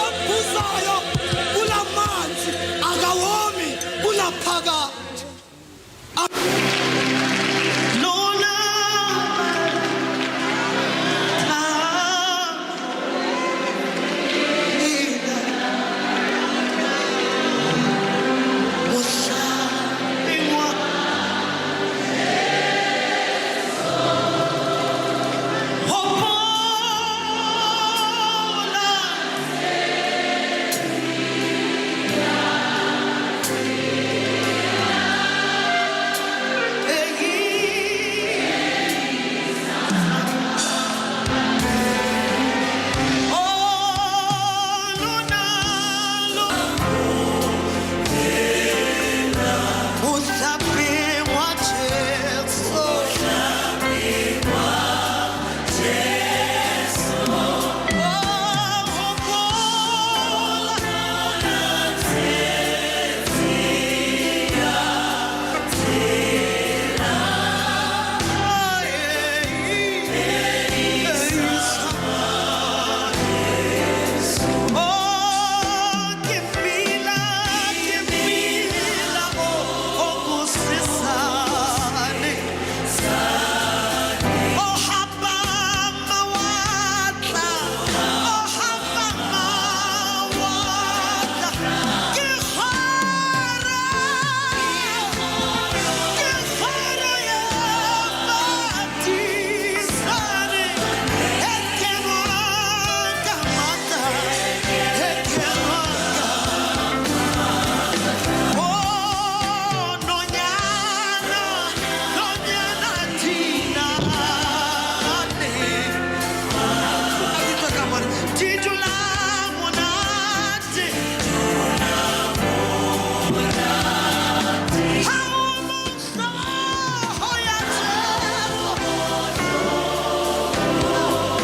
Ophuzayo kulamanzi akawomi kunaphakade. Lona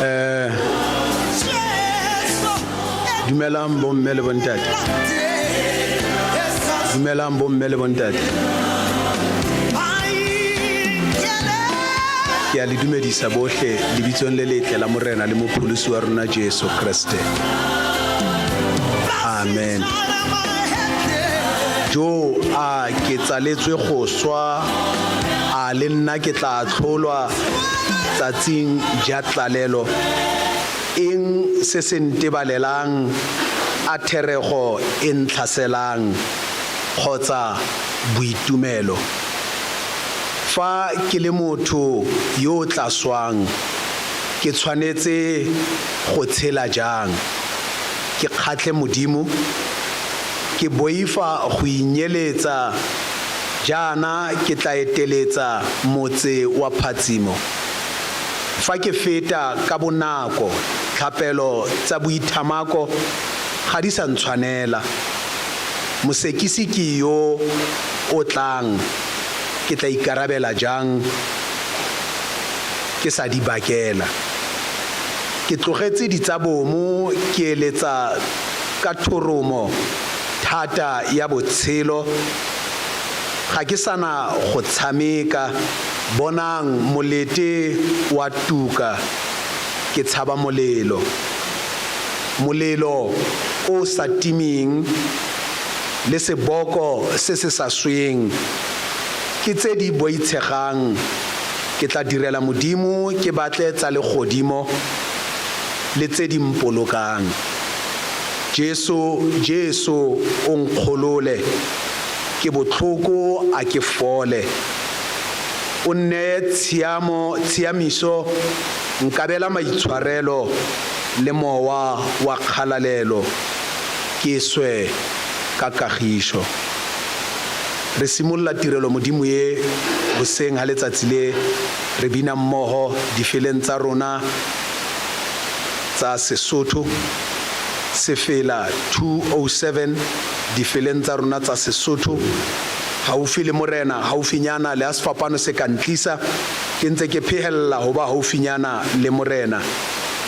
Eh, dumelang bomme le bontate dumelang bomme le bontate ke a le dumedisa bohle lebitsong le letle la morena le mopholosi wa rona jesu kreste amen jo a ke tsaletswe go swa a le nna ke tla tlholwa tsatsing ja tlalelo eng se se ntebalelang a therego e ntlhaselang kgotsa boitumelo fa ke le motho yo o tla swang ke tshwanetse go tshela jang ke kgatlhe Modimo? Ke boifa go inyeletsa jaana ke tla eteletsa motse wa phatsimo. Fa ke feta ka bonako, tlhapelo tsa boithamako ga di sa ntshwanela. Mosekisi ke yo o tlang, ke tla ikarabela jang ke sa di bakela? Ke tlogetse ditsabomo ke eletsa ka thoromo thata ya botshelo Ga ke sa na go tshameka Bonang molete wa tuka Ke tshaba molelo Molelo o sa timeng Le seboko se se sa sweng Ke tse di boitshegang Ke tla direla Modimo ke batle tsa legodimo le tse di mpolokang. Jesu, Jesu, O nkgolole, ke botlhoko a ke fole. O nneye tshiamo, tshiamiso, nkabela maitshwarelo le mowa wa kgalalelo, ke swe ka kagišo. Re simolola tirelo Modimo ye boseng ga letsatsi le, re bina mmogo difeleng tsa rona tsa Sesotho, sefela 207, difeleng tsa rona tsa Sesotho, Haufi le Morena, haufinyana, le ha sefapano se ka ntlisa, ke ntse ke phehella ho ba haufinyana le Morena.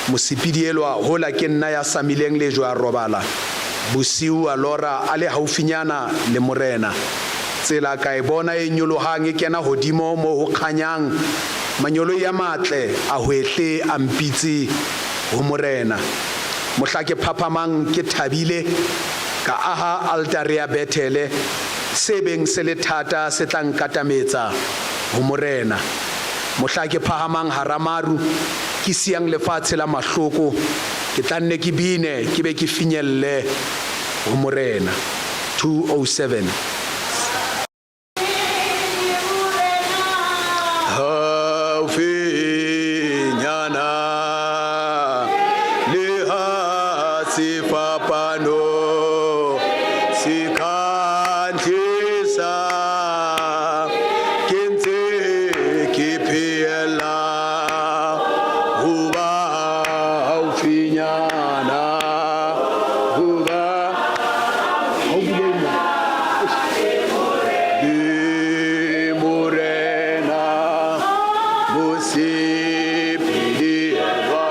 Mosepedi elwa hola ke nna ya samileng lejwe a robala, bosiu a lora a le haufinyana le Morena. Tsela ka e bona e nyolohang e kena hodimo moo ho kganyang, manyoloi a matle a hwehle a mpitse ho Morena. Mohla ke phaphamang ke thabile, ka aha altare ya Bethele, se beng se le thata se tla nkatametsa ho Morena. Mohla ke phahamang hara maru, ke siyang lefatshe la mahloko, ke tla nne ke bine ke be ke finyelle ho Morena. 207. Haufinyana le ha sefapano se ka ntlisa, ke ntse ke phehella ho ba haufinyana, ho ba haufinyana le Morena mosepedi wa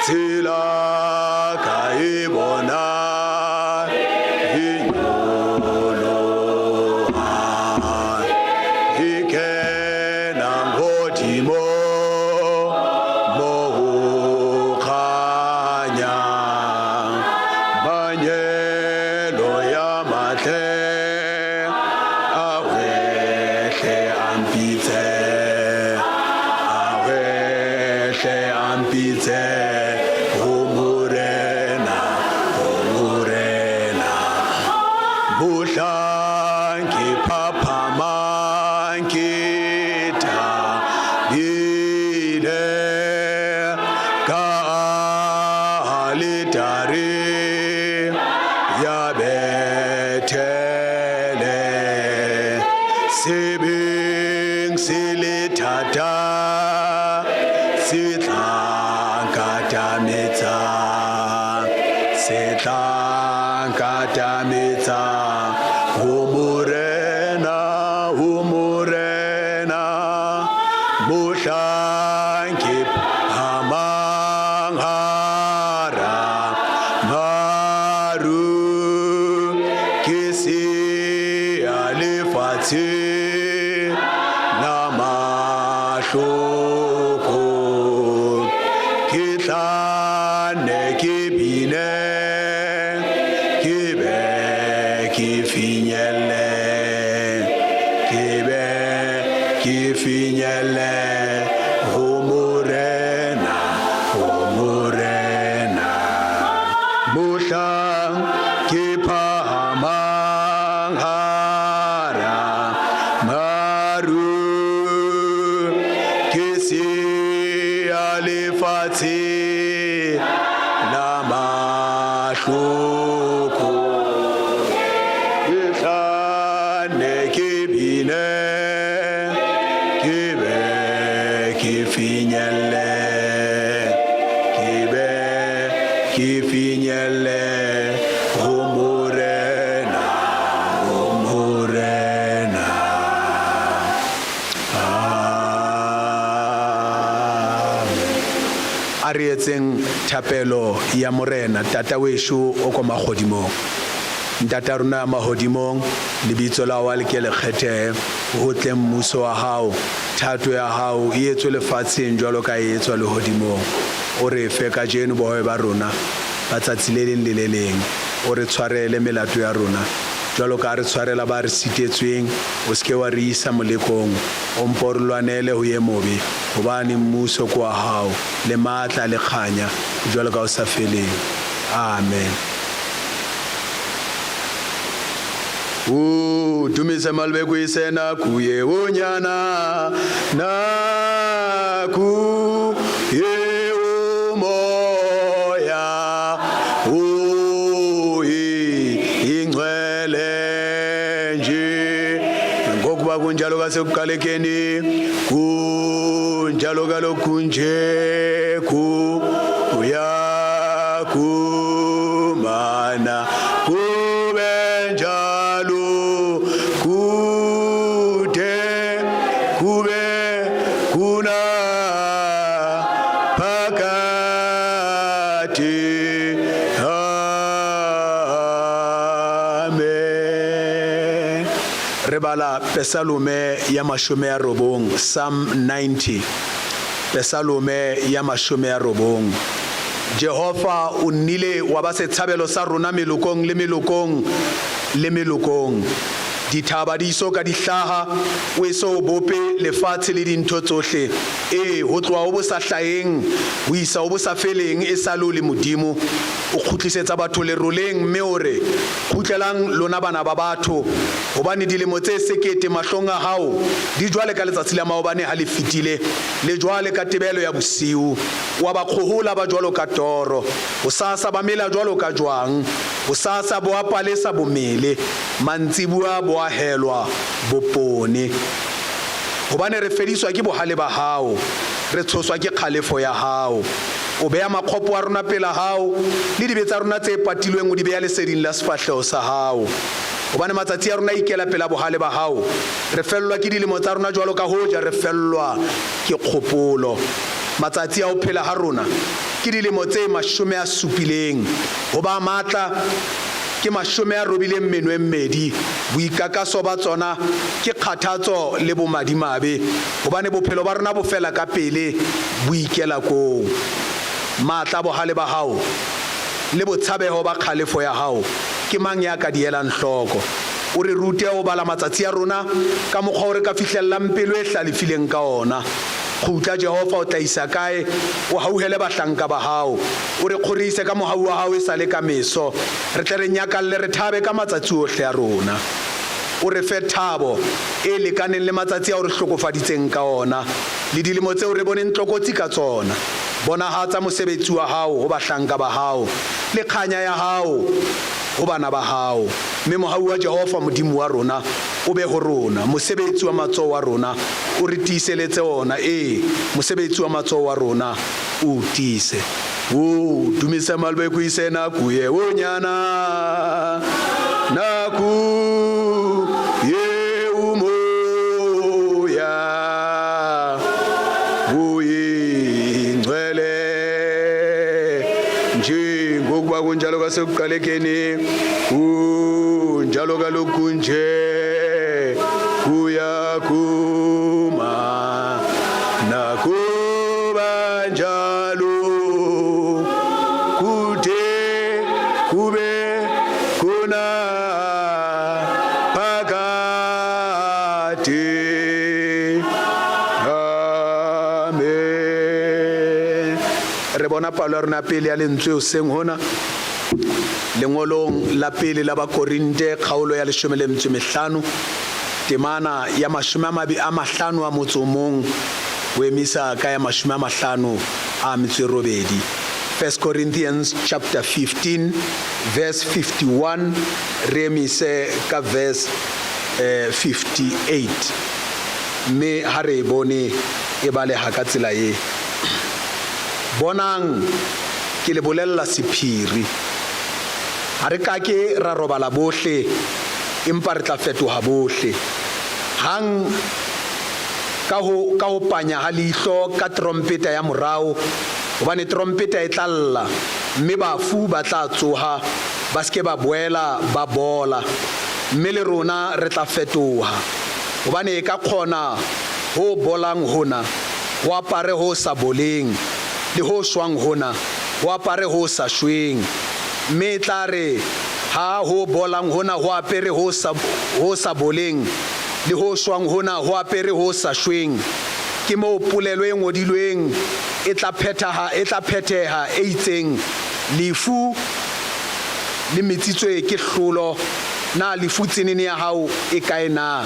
Tsela ka e bona e nyoloha, e kenang hodimo mo ho kganyang. Manyelo ya matle a hwehle a mpitse, a hwehle a mpitse ho Morena, ho Morena. Mohlang ke phaphamang ke thabile ka aletare ya Bethele, sebeng se le thata se tla nkatametsa, se tla nkatametsa ho Morena, ho Morena. Mohlang ke phahamang hara maru, ke siya lefatshe la mahloko, ke tla nne ke bine ke be ke finyelle, ke be ke finyelle ho Morena, ho Morena. Mohlang ke phahamang hara maru, ke siya lefatshe la mahloko, ke tla nne ke bine ke be ke finyelle, ke be ke finyelle ho Morena, ho Morena. Amen. A re etseng thapelo ya Morena. Tata wešo o kwa magodimong, Ntata rona ya magodimong, lebitso la hao a le ke le kgethehe. Ho tle mmuso wa hao, thato ya hao e etswe lefatsheng jwalo ka e etswa lehodimong. O re fe kajeno bohobe ba rona ba tsatsi le leng le le leng. O re tshwarele melato ya rona, jwalo ka ha re tshwarela ba re sitetsweng. O se ke wa re isa molekong, o mpe o re lwanele ho e mobe, hobane mmuso ke wa hao, le matla, le kganya, jwalo ka ho sa feleng. Amen. Udumise malubekuyise nakuye uNyana nakuye uMoya uyiNgcwele nje ngokuba kunjalo kasekuqalekeni kunjalo kalokhu nje kuya kumana kube njalo kude kube kuna phakathi. Amen. Re bala Pesalome ya 90, Psalm 90. Pesalome ya 90. Jehofa, o nnile wa ba setshabelo sa rona melokong le melokong le melokong. Dithaba di eso ka di hlaha, o eso o bope lefatshe le dintho tsohle. Ee, ho tloha ho bo sa hlaheng ho isa ho bo sa feleng, esale o le Modimo. O kgutlisetsa batho leroleng, mme o re, Kgutlelang, lona bana ba batho, hobane dilemo tse sekete mahlong a hao di jwale ka letsatsi la maobane ha le fetile, le jwale ka tebelo ya bosiu. O a ba kgohola ba jwalo ka toro, hosasa ba mela jwalo ka jwang, hosasa bo a palesa bo mele, mantsiboa bo a helwa bo pone. Hobane re fediswa ke bohale ba hao, re tshoswa ke kgalefo ya hao. O beha makgopo a rona pela hao, le dibe tsa rona tse patilweng o di beha leseding la sefahleho sa hao. Hobane matsatsi a rona a ikela pela bohale ba hao, re fellwa ke dilemo tsa rona jwalo ka hoja re fellwa ke kgopolo. Matsatsi a ho phela ha rona ke dilemo tse 70, ho ba matla ke 98, boikakaso ba tsona ke kgathatso le bomadimabe, hobane bophelo ba rona bo fela ka pele, bo ikela koo. Matla a bohale ba hao le botshabeho ba kgalefo ya hao, ke mang ya ka di elang hloko? O re rute ho bala matsatsi a rona ka mokgwa o re ka fihlellang pelo e hlalefileng ka ona. Kgutla, Jehova, o tla isa kae? O hauhele bahlanka ba hao. O re kgorise ka mohau wa hao e sa le ka meso, re tle re nyakalle, re thabe ka matsatsi ohle a rona. O re fe thabo e lekaneng le matsatsi ao re hlokofaditseng ka ona, le dilemo tseo re boneng tlokotsi ka tsona. Bonahatsa mosebetsi wa hao ho bahlanka ba hao, le kganya ya hao ho bana ba hao, mme mohau wa Jehova, Modimo wa rona, o be ho rona. Mosebetsi wa matsoho a rona o re tiiseletse ona, ee, mosebetsi wa matsoho a rona o o tiise. O dumise malbekuise nakuye unyana nakuye umoya uyingcwele njengokuba kunjalo kwasekuqalekeni kunjalo kaloku nje kuyakuma nakuba njalo kude kube kuna phakade. Amen. Re bona palo ya rona pele ya lentswe hoseng hona lengolong la pele la Bakorinte kgaolo ya 15 temana ya 51 go emisa ka ya 58. 1 Corinthians chapter 15 verse 51 re emise ka verse eh, 58 mme ha re e bone e baleha ka tsela ye. Bonang, ke le bolella sephiri. Ha re kake ra robala bohle, empa re tla fetoha bohle. Hang ka ho, ka ho panya ha leihlo, ka terompeta ya morao, hobane terompeta e tla lla, mme bafu ba tla tsoha, ba se ke ba boela ba bola, mme le rona re tla fetoha. Gobane e ka kgona ho bolang hona ho apare ho sa boleng, le ho shwang hona ho apare ho sa shweng. Mme e tla re ha ho bolang hona ho apere ho sa, ho sa boleng, le ho shwang hona ho apere ho sa shweng, ke moo polelo e ngodilweng e tla phethaha, e tla phetheha, e itseng, Lefu le metsitswe ke hlolo, na lefu tsenene ya hao e kae na?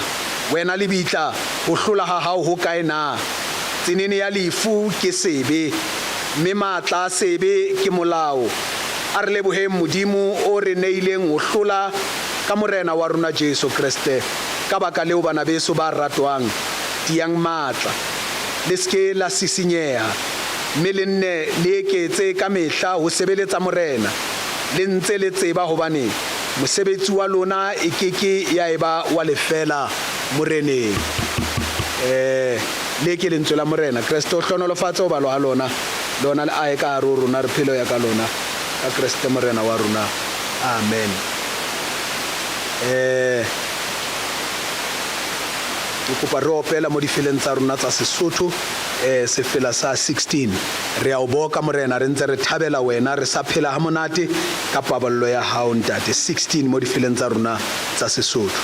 Wena lebitla, ho hlola ha hao ho kae na? Tsenene ya lefu ke sebe, mme matla a sebe ke molao. A re leboheng Modimo o re neileng ho hlola ka Morena wa rona Jesu Kreste. Ka baka leo, banabeso ba ratwang, tiyang matla, le se ke la sisinyeha, mme le nne le eketse ka mehla ho sebeletsa Morena, le ntse le tseba hobane mosebetsi wa lona e ke ke ya eba wa lefeela Moreneng. E, le ke lentswe la Morena. Kreste o hlohonolofatse ho balwa ha lona, lona le ahe ka hare ho rona, re phele ho ya ka lona, ka Kreste Morena wa rona. Amen. E, ke kopa re opela mo difeleng tsa rona tsa Sesotho, e, sefela sa 16. Re a o boka, Morena, re ntse re thabela wena, re sa phela hamonate ka paballo ya hao, Ntate. 16 mo difeleng tsa rona tsa Sesotho.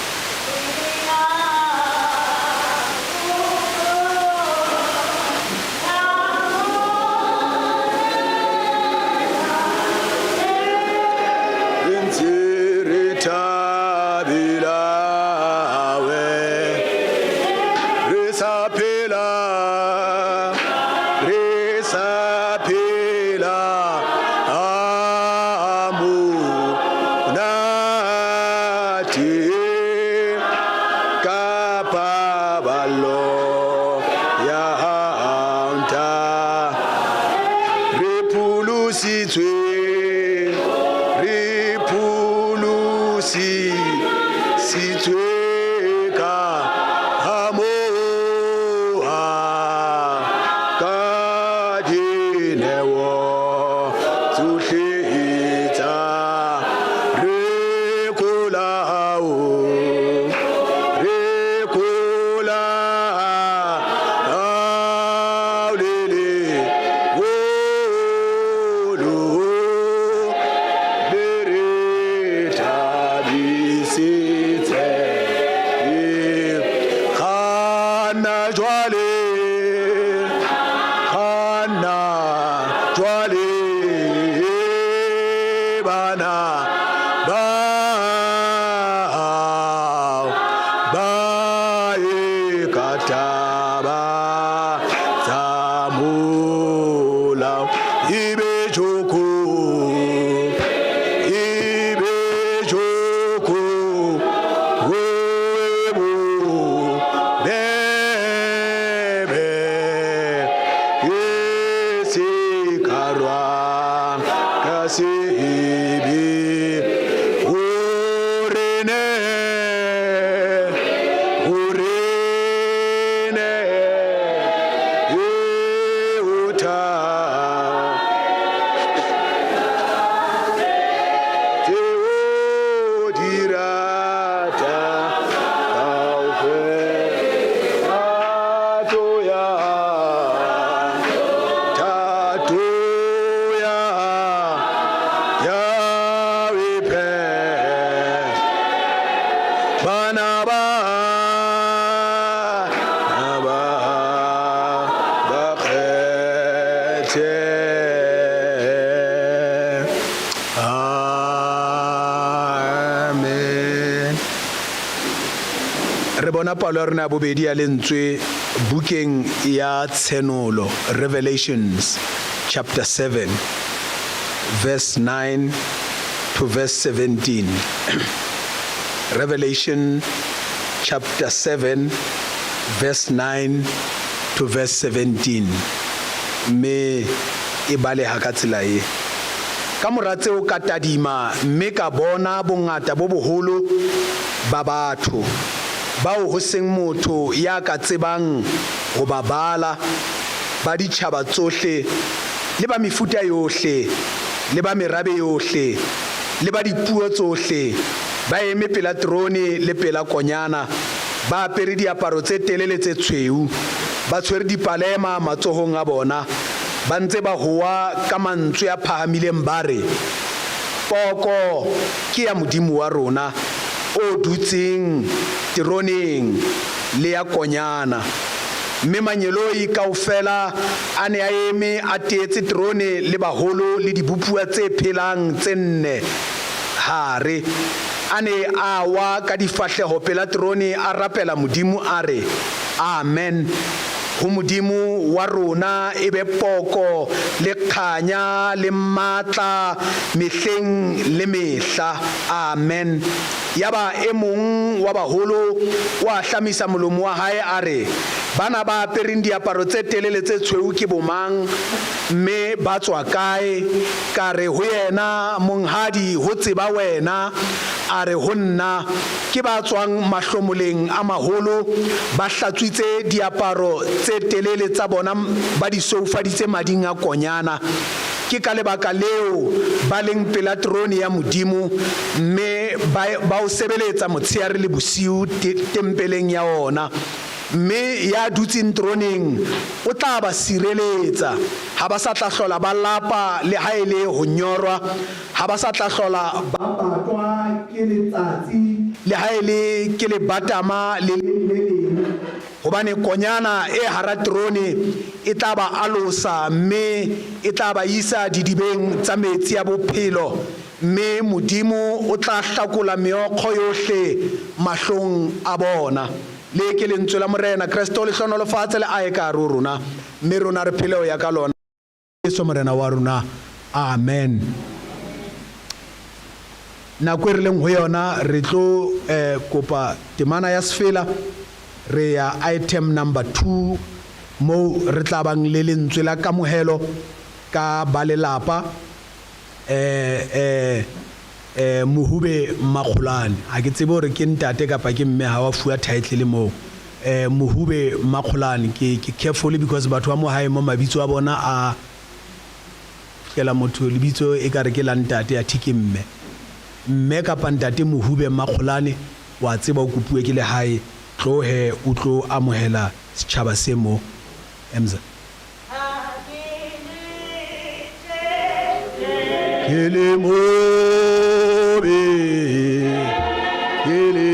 Re ntse re thabela we, re sa phela, re sa phela hamonate ka paballo ya hao Ntate. Re pholositswe, re pholositswe ka amoha ka dineo tsohle tsa rekola hao, rekola hao le leholo le re thabisitse. Kganna jwale, kganna jwale, bana ba hao ba ye ka taba tsa molao. E be joko, e be joko, o e bo bebe, e se ka rwang ka sebe. O re nee, o re nee, e o tha. Tse o di rata kaofela. Thato ya, thato ya, ya o e phetha. Bana ba, ba, ba kgethe. Amen. Re bona palo ya rona ya bobedi ya lentswe bukeng ya Tshenolo, Revelations chapter 7 verse 9 to verse 17. Revelation chapter 7 verse 9 to verse 17. Mme e baleha ka tsela ye. Ka mora tseo ka tadima mme ka bona bongata bo boholo ba batho, bao ho seng motho ya ka tsebang ho ba bala, ba ditjhaba tsohle, le ba mefuta yohle, le ba merabe yohle, le ba dipuo tsohle, ba eme pela terone le pela Konyana, ba apere diaparo tse telele tse tshweu, ba tshwere dipalema matsohong a bona, ba ntse ba howa ka mantswe a phahamileng ba re, Poko ke ya Modimo wa rona o dutseng teroneng le ya Konyana. Mme mangeloi kaofela a ne a eme a teetse terone le baholo le dibopuwa tse phelang tse nne hare. A ne a wa ka difahleho pela terone a rapela Modimo a re, Amen! Ho Modimo wa rona e be poko le kganya le matla mehleng le mehla. Amen! Yaba e mong wa baholo o ahlamisa molomo wa hae a re, Bana ba apereng diaparo tse telele tse tshweu ke bomang, mme ba tswa kae? Ka re ho yena, Monghadi, ho tseba wena. A re ho nna, Ke ba tswang mahlomoleng a maholo, ba hlatswitse diaparo tse telele tsa bona ba di sweufaditse mading a Konyana. Ke ka lebaka leo ba leng pela terone ya Modimo, mme ba, ba o sebeletsa motsheare le bosiu te, tempeleng ya ona. Mme ya dutseng teroneng o tla ba sireletsa. Ha ba sa tla hlola ba lapa le ha e le ho nyorwa, ha ba sa tla hlola ba patwa ke letsatsi le ha e le ke lebatama le le leng. Hobane konyana e hara terone e tla ba alosa mme e tla ba isa didibeng tsa metsi a bophelo, mme Modimo o tla hlakola meokgo yohle mahlong a bona. Le ke lentswe la Morena. Kreste o le hlohonolofatse le ahe ka hare ho rona, mme rona re phele ho ya ka lona. Jesu Morena wa rona. Amen. Nako e re leng ho yona re tlo eh, kopa temana ya sefela re ya item number 2 moo re tla bang le lentswe la kamohelo ka ba lelapa eh eh eh Mohube Makgolane ha ke tsebe hore ke ntate kapa ke mme ha wa fuwa title moo eh Mohube Makgolane ke ke careful because batho ba mo hae mo mabitso a bona a fihlela motho lebitso e kare ke la ntate athe ke mme mme kapa ntate Mohube Makgolane wa tseba o kopuwe ke lehae tlohe o tlo amohela setjhaba se mo Emza Ke le mobe ke le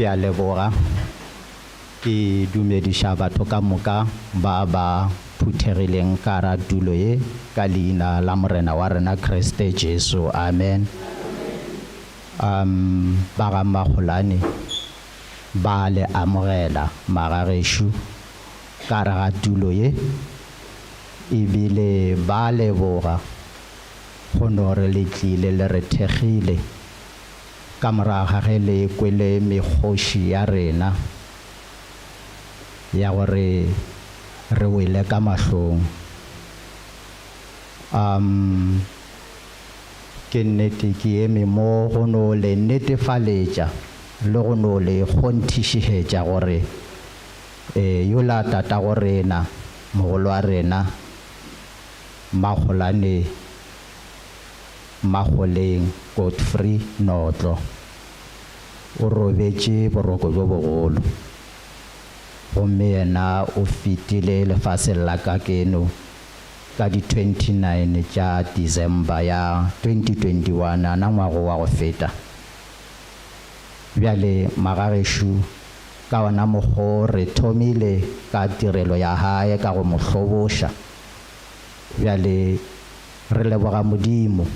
Ke a leboga. Ke dumediša batho ka moka ba ba phuthegileng ka gara tulo ye ka leina la Morena wa rena Kriste Jesu. Amen. Um, ba ga Makgolane ba le amogela magagešo ka gare ga tulo ye, ebile ba leboga go no re le tlile le re thekgile ka morago ga ge le kwele mekgoši ya rena ya gore re wele ka mahlong. Um, ke nnete ke eme mo go no le netefaletša le go no le kgonthišihetša gore e, yola tatago rena, mogolo wa rena, Makgolane Makgoleng Godfrey Notlo, o robetše boroko bjo bogolo. Gomme yena o fetile lefaseng la kakeno ka di 29 tša December ya 2021, ana ngwago wa go feta. Bjale, magagešo, ka ona mokgwa wo re thomile ka tirelo ya gae ka go mo hloboša. Bjale re leboga Modimo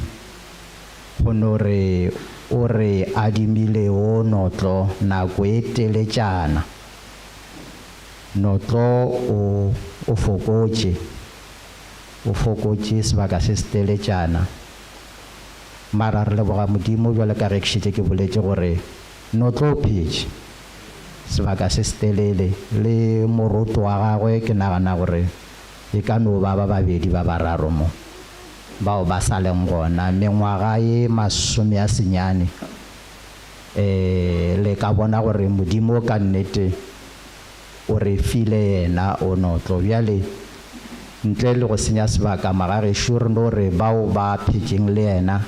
go no re o re adimile wo notlo nako e teletšana. Notlo o, o fokotše, o fokotše sebaka se seteletšana. Mara re leboga Modimo bjalo ka ge ke šetše ke boletše gore Notlo o phetše sebaka se setelele le moroto wa gagwe ke nagana gore e ka no ba ba babedi ba bararo mo bao ba sa leng gona mengwaga ye masomeasenyane. Ee, le ka bona gore Modimo ka nnete o re file yena o notlo. Bjale, ntle le go senya sebaka, magagešo, re no re bao ba phetšeng le yena,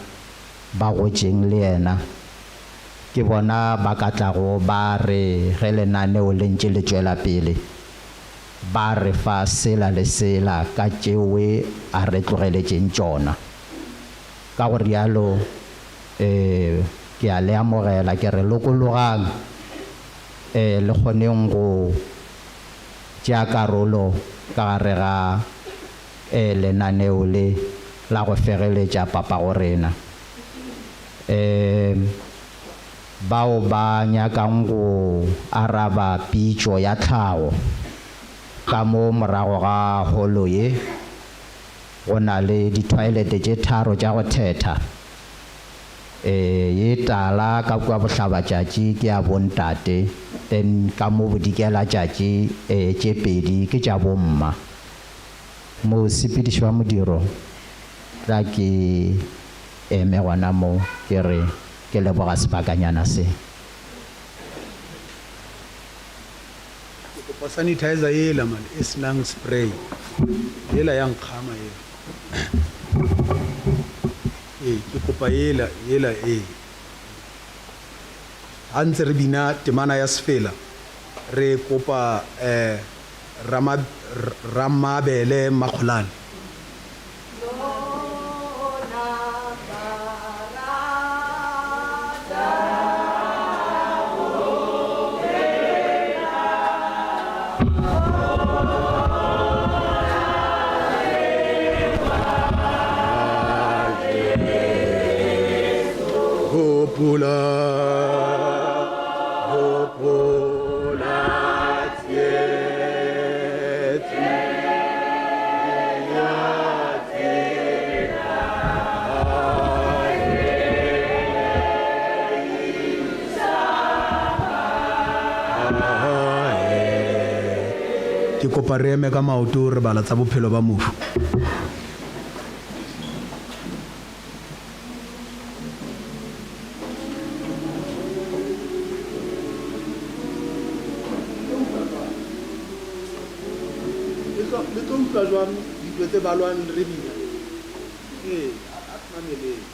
ba gotšeng le yena, ke bona ba ka tlago ba re ge lenaneo le ntše le tšwela pele, ba re fa sela le sela ka tšeoe a re tlogeletšeng tšona. Ka go rialo, ee, ke a le amogela, ke re lokologang, ee, le kgoneng go tšea karolo ka gare ga, ee, lenaneo le la go fegeletša papago rena. Ee, bao ba nyakang go araba pitšo ya tlhago ka mo morago ga holo ye, Go na le dithoilete tše tharo tša go thetha. Ee, ye tala ka kua bohlabatšatši ke ya bontate, then ka mo bodikelatšatši ee, tše pedi ke tša bomma. Mosepediši wa modiro, tla ke eme gona mo ke re ke leboga sebakanyana se. Ke kopa sanitizer yela man e senang spray yela ya nkgama yela ee ke kopa yela yela ee ha ntse re bina temana ya sefela re kopa eh Rama Ramabele Makgolane. Hopola, hopola Ke kopa re eme ka maoto re bala tsa bophelo ba mofu. Le tlo utlwa jwang dilo tse balwang re bina? Ee, a re mameleng.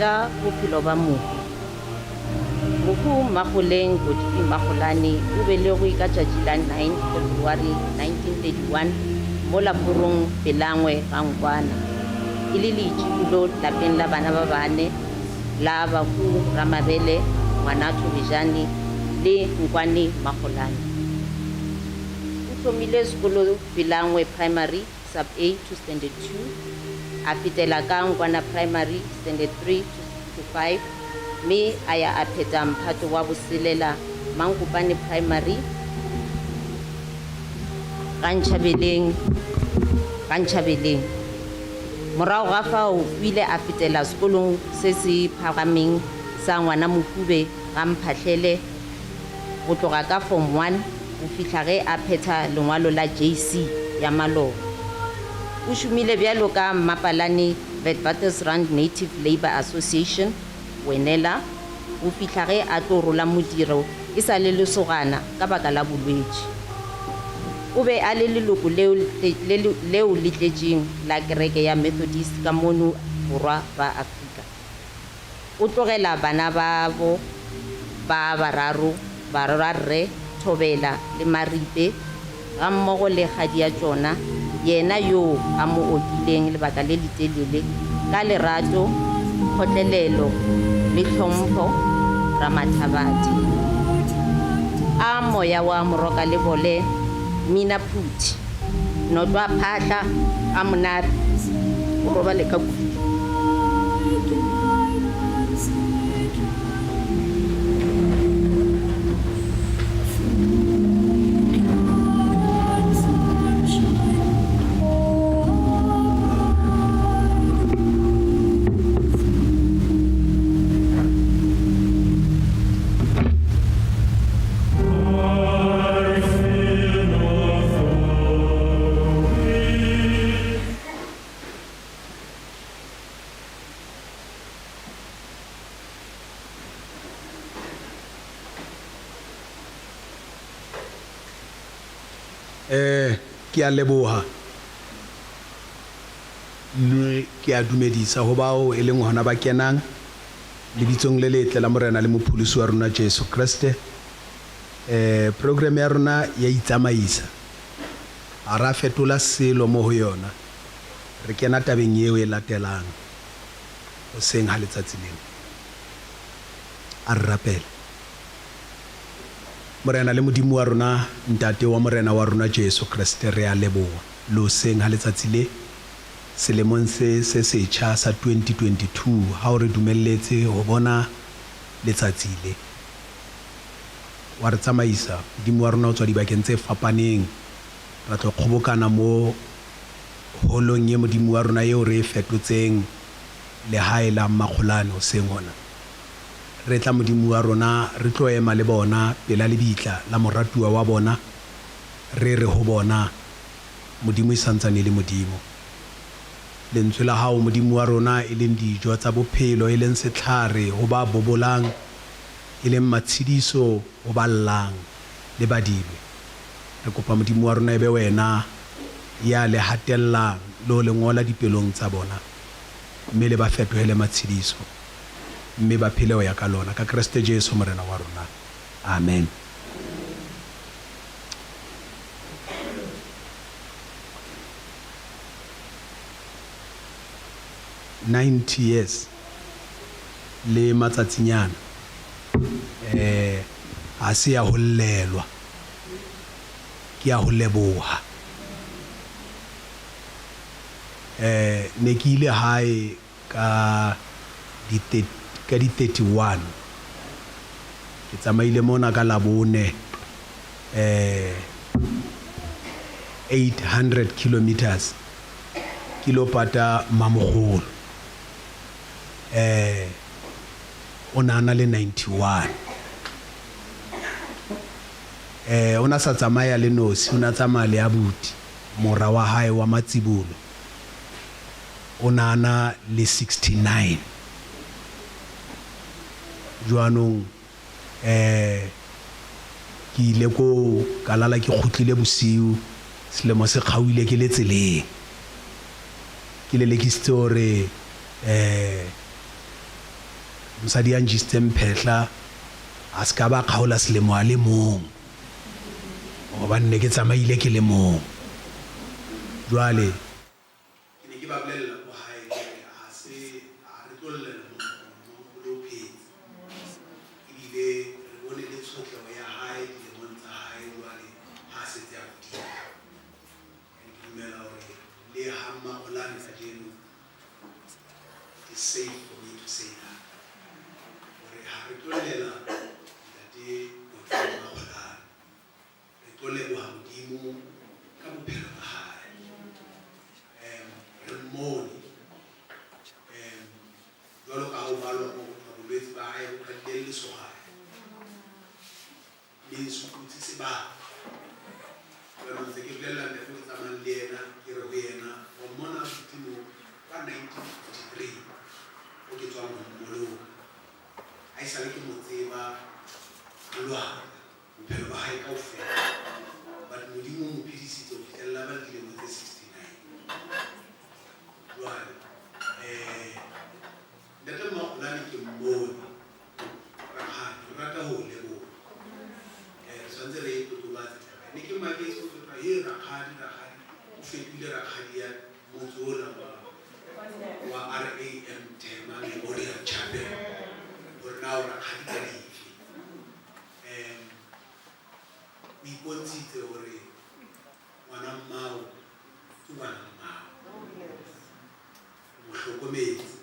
Tša bophelo ba mohu. Mohu Mmagoleng Godfrey Magolane o belegwe ka tšatši la 9 February 1931 mola Porong Pelangwe ga Nkwana, e le leitšibulo lapeng la bana ba bane la bahu Ramabele, Ngwana Thobejane le Nkwane Magolane. O thomile sekolo Pelangwe Primary Sub A to Standard 2, a fetela ka Nkwana Primary Standard 3 to 5, mme a ya a phetha mphato wa boselela Mankopane Primary ga Ntšhabeleng, ga Ntšhabeleng. Morago ga fao o ile a fetela sekolong se se phagameng sa Ngwanamokube ga Mphahlele go tloga ka Form One go fihla ge a phetha lengwalo la JC ya maloba. O šomile bjalo ka mmapalane Witwatersrand Native Labour Association, Wenela, go fihla ge a tlo rola modiro e sa le lesogana ka baka la bolwetši. O be a le leloko leo, leo le tletšeng la kereke ya Methodist ka mono Borwa ba Afrika. O tlogela bana babo ba bararo, barwarre Thobela le Maripe, gammogo le kgadiatšona, yena yoo a mo okileng lebaka le letelele ka lerato, kgotlelelo le tlhompho, Ramathabathe. A moya wa morokalebole Mina Phuthi, Notlwa Phahla a monate, o robale ka khutšo. Eh, ke a leboha. Mme ke a dumedisa ho bao e leng hona ba kenang, Lebitsong le letle la Morena le Mopholosi wa rona Jesu Kreste. Eh, program ya rona ya itsamaisa. Ga ra fetola selo mo go yona. Re kena tabeng yeo e latelang goseng ga letsatsi lena. A re rapele. Morena le Modimo wa rona, Ntate wa Morena wa rona Jesu Kriste, re a leboga le hoseng ga letsatsi le, selemong se se setšha sa 2022, ga o re dumeletse go bona letsatsi le. Wa re tsamaisa, Modimo wa rona, go tswa dibakeng tse fapaneng, ra tlo kgobokana mo holong ye, Modimo wa rona, yeo re e fetotseng lehae la Mmakgolane hoseng hona. Re tla, Modimo wa rona, re tlo ema le bona pela lebitla la moratuwa wa bona, re re ho bona, Modimo e sa ntsane e le Modimo. Lentswe la Hao, Modimo wa rona, e leng dijo tsa bophelo, e leng setlhare ho ba bobolang, e leng matshediso ho ba llang le badilwe. Re kopa Modimo wa rona e be Wena ya le hatellang le ho le ngola dipelong tsa bona, mme le ba fetohele matshediso, mme ba phele ho ya ka lona. Ka Kreste Jesu, Morena wa rona. Amen. 90 years le matsatsinyana eh ha se ya ho llelwa ke ya ho leboha eh ne ke ile hae ka di ka di 31 ke tsamaile mona ka labone eh 800 kilometers ke lo pata mamogolo eh o ne a na le 91 eh o na sa tsamaya le nosi o na tsamaya le abuti mora wa hae wa matsibolo o ne a na le 69 jwanong eh ke ile koo ka lala ke kgutlile bosiu selemo se kgaoile ke le tseleng ke lelekisitse gore eh mosadi ya njisitseng phehla a se ka ba kgaola selemo a le mong gobane ne ke tsamaile ke le mong jwale Ke ne ke ba bolella ko hae ke re ha se ha re tlo llela mmankgolo o phetse ebile re bone le tshotleho ya hae dilemong tsa hae jwale ha a setse a hodile. And ke dumela hore le ha Mmaolane kajeno it is safe for me to say that hore ha re tlo llela ntate Godfrey Mmakgolane. Re tlo leboha Modimo ka bophelo ba hae. Um re mmone um jwalo ka ha o balwa mo ho thwa bolwetse ba hae bo qadile le lesogana mme sukutse sebaka. Jwanong ntse ke bolella ntate o ke tsamayang le yena ke re ho yena wa mmona abuti mo ka 1953 o ke tswang ho mmoloka. Haesale ke mo tseba a lwana. Bophelo ba hae kaofela. But Modimo. Modimo o mo phedisitse ho fihlella a ba le dilemo tse 69. Jwale, eh, Ntate Mmakgolane ke mmone, rakgadi, re rata ho o leboha. Eh, re tshwanetse re e totobatse taba e. Ne ke maketse ho thwe, He, rakgadi, rakgadi, o fetohile rakgadi ya motse ona wa, wa RAM Thema Memorial Chapel, hore na o rakgadi ka dife. Um, o ipontshitse hore ngwana mmao ke ngwana mmao. O mo hlokometse,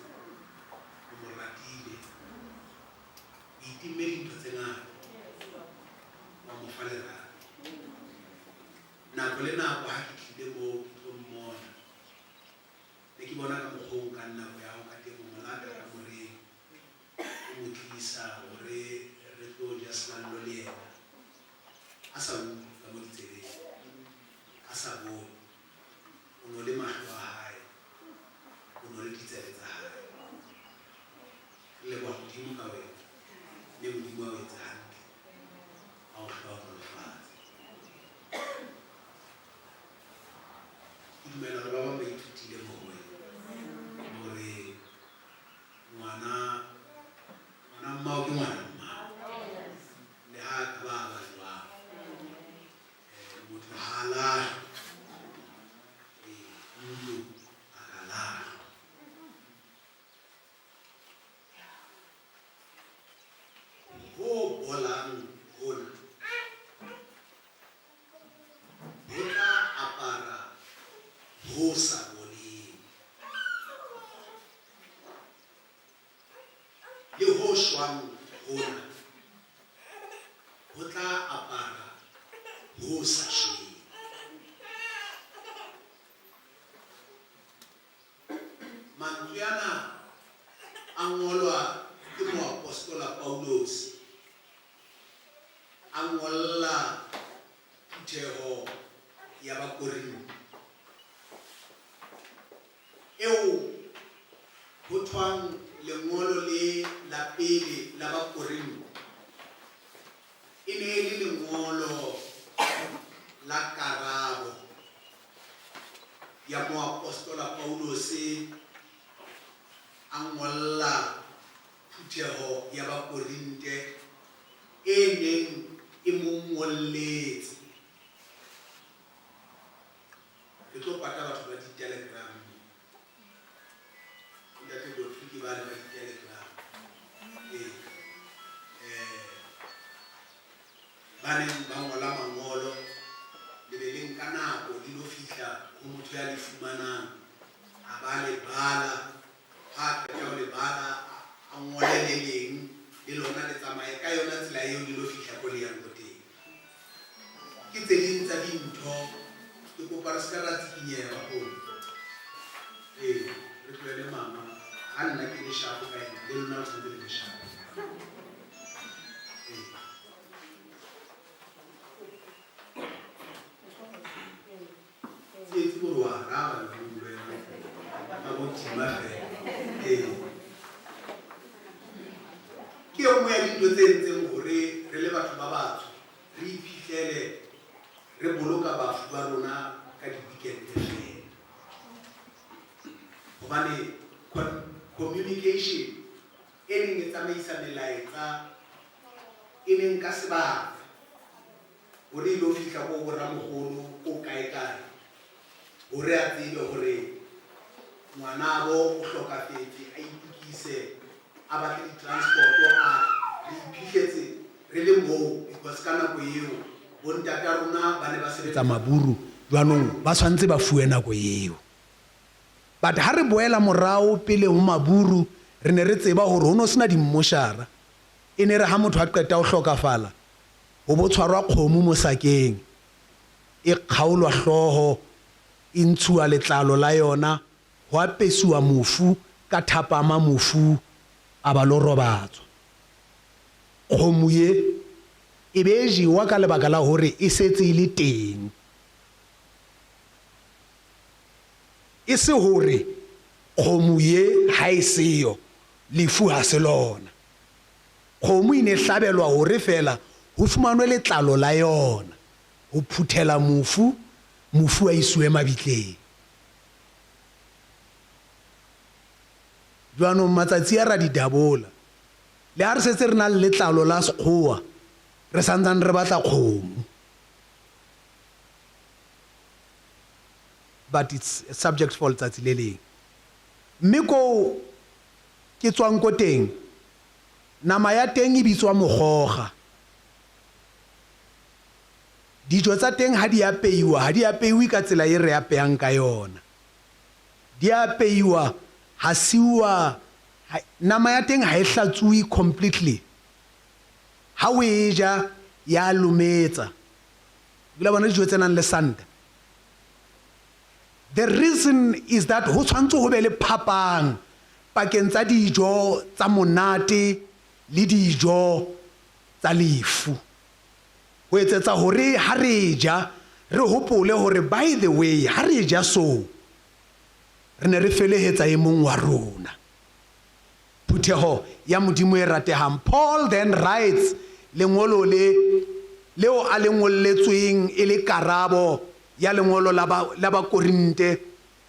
o mo ratile, o itimme dintho tse ngata, wa mo fa lerato. Nako le nako ha ke tlile moo ke tlo mmona, ne ke bona ka mokgwa o nkang nako ya hao ka teng ho mo lata kamoreng, o mo tlisa hore re tlo ja selallo le yena. A sa utlwe ka mo ditsebeng, a sa bone, o no le mahlo a hae, o no le ditsebe tsa hae. Re leboha Modimo ka wena, mme Modimo a o etse hantle, a o hlohonolofatse. Ke dumela hore ba bang ba ithutile mo ho wena hore ngwana ngwana mmao ke ngwana mmao le ha a ka ba a ba jwang. Eh, motho ha a lahlwe, ee, motho a ka lahlwa. Ho bolang hona ho tla apara ho sa boleng, le ho shwang hona ho tla apara ho sa shweng. Mantswe ana a ngolwa ke moapostola Pauluse a ngolla phutheho ya Bakorinthe, eo ho thwang lengolo le la pele la Bakorinthe e ne e le lengolo la karabo ya moapostola Pauluse a ngolla phutheho ya Bakorinte e neng e mo ngolletse. Re tlo pata batho ba di-telegram. Ntate Godfrey ke bale ba di-telegram. Ee. Eh, ba neng ba ngola mangolo, le be le nka nako le lo fihla ho motho ya le fumanang, a ba le bala, ha a qeta ho le bala a ngole le leng, le lona le tsamaye ka yona tsela eo le lo fihla ko le yang ko teng. Ke tse ding tsa dintho, ke kopa re se ka ra tsikinyeha baholo. Ee, re tlohele mama, ha nna ke le shapo ka ena, le lona le tshwanetse le be shapo. Ee. Tsietsi gore wa araba le wena ka bo tima fela. Ee. Ke e nngwe ya dintho tse entseng hore re le batho ba batsho re iphihlele re boloka bafu ba rona ka di-weekend fela. Hobane communication e neng e tsamaisa melaetsa e ne nka sebaka hore e lo fihla ko bo ramogolo ko kae-kae hore a tsebe hore ngwanabo o hlokafetse, a itukise, a batle di-transport-o a tle. Re iphihletse re le moo because ka nako eo bontata rona ba ne ba sebetsa maburu, jwanong ba tshwanetse ba fuwe nako eo. But ha re boela morao pele ho maburu re ne re tseba hore ho no sena dimmoshara. E ne re ha motho a qeta ho hlokafala ho bo tshwarwa kgomo mo sakeng, e kgaolwa hlooho, e ntshuwa letlalo la yona, ho apesuwa mofu ka thapama mofu a ba lo robatswa. Kgomo ye e be e jewa ka lebaka la hore e setse e le teng. E se hore kgomo ye ha e seyo, lefu ha se lona. Kgomo e ne hlabelwa hore feela ho fumanwe letlalo la yona. Ho phuthela mofu, mofu a isiwe mabitleng. Jwanong matsatsi a ra di dabola. Le ha re setse re na le letlalo la sekgowa, re santsane re batla kgomo. But it's a subject for letsatsi le leng. Mme koo ke tswang ko teng, nama ya teng e bitswa mogoga. Dijo tsa teng ha di apeiwa, ha di apeiwe ka tsela e re apeyang ka yona. Di a apeiwa, ha siuwa, ha, nama ya teng ha e hlatsuwe completely. Ha o e ja, ya lometsa. O kile wa bona dijo tse nang le santa? The reason is that ho tshwanetse ho be le phapang pakeng tsa dijo tsa monate le dijo tsa lefu. Ho etsetsa hore ha re ja re hopole hore by the way ha re ja so re ne re felehetsa e mong wa rona. Phutheho ya Modimo e ratehang. Paul then writes lengolo le leo a le ngolletsweng e le karabo ya lengolo la ba la Bakorinte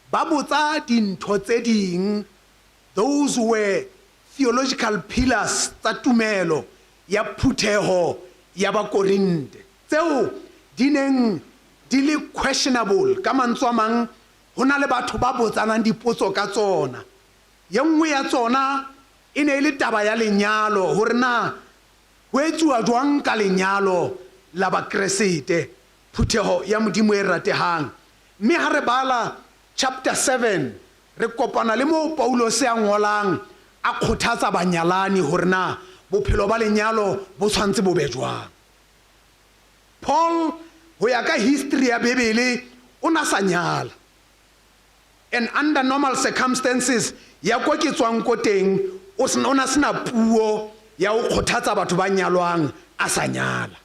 ba botsa dintho tse ding those were theological pillars tsa tumelo ya phutheho ya Bakorinte tseo di neng di le questionable, ka mantswe a mang ho na le batho ba botsanang dipotso ka tsona. Ye nngwe ya tsona e ne e le taba ya lenyalo, hore na ho etsuwa jwang ka lenyalo la Bakresete, phutheho ya Modimo e ratehang. Mme ha re bala chapter 7, Re kopana le moo Paulose a ngolang a kgothatsa banyalani hore na bophelo ba lenyalo bo tshwanetse bo be jwang. Paul ho ya ka history ya Bibele o na sa nyala. And under normal circumstances ya ko ke tswang ko teng o o na sena puo ya ho kgothatsa batho ba nyalwang a sa nyala.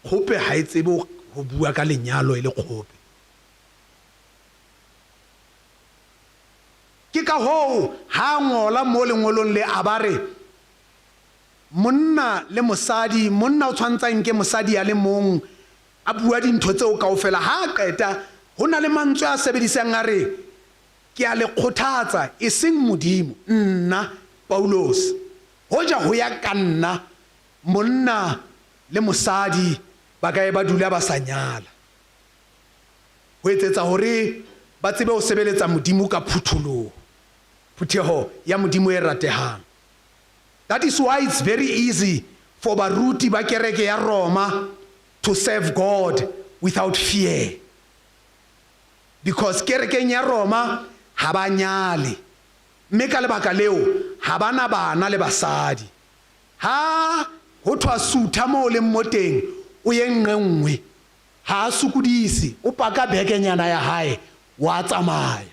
Kgope ha e tsebe ho bua ka lenyalo e le kgope. Ke ka hoo ha a ngola mo lengolong le a ba re, Monna le mosadi, monna o tshwanetse a nke mosadi a le mong, a bua dintho tseo kaofela. Ha a qeta, ho na le mantswe a sebedisang a re, Ke a le kgothatsa, eseng Modimo, nna, Paulose. Hoja ho ya ka nna, monna le mosadi ba ka ye ba dula ba sa nyala. Ho etsetsa hore ba tsebe ho sebeletsa Modimo ka phutholoho. Phutheho ya Modimo e ratehang. That is why it's very easy for baruti ba kereke ya Roma to serve God without fear. Because kerekeng ya Roma ha ba nyale. Mme ka lebaka leo ha ba na bana le basadi. Ha ho thwa sutha mo o leng mo teng o ye nqe nngwe. Ha a sokodise, o paka bekenyana ya hae wa tsamaya.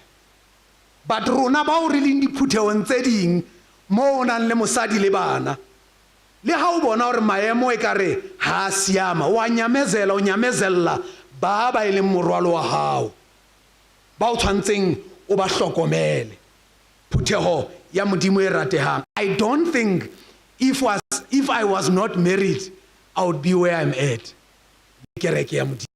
But rona bao re leng diphuthehong tse ding moo o nang le mosadi le bana, le ha o bona hore maemo ekare ha a siama, o a nyamezela, o nyamezella ba ba e leng morwalo wa hao, ba o tshwantseng o ba hlokomele. Phutheho ya Modimo e ratehang, I don't think if was if I was not married, I would be where I'm at. Kereke ya Modimo.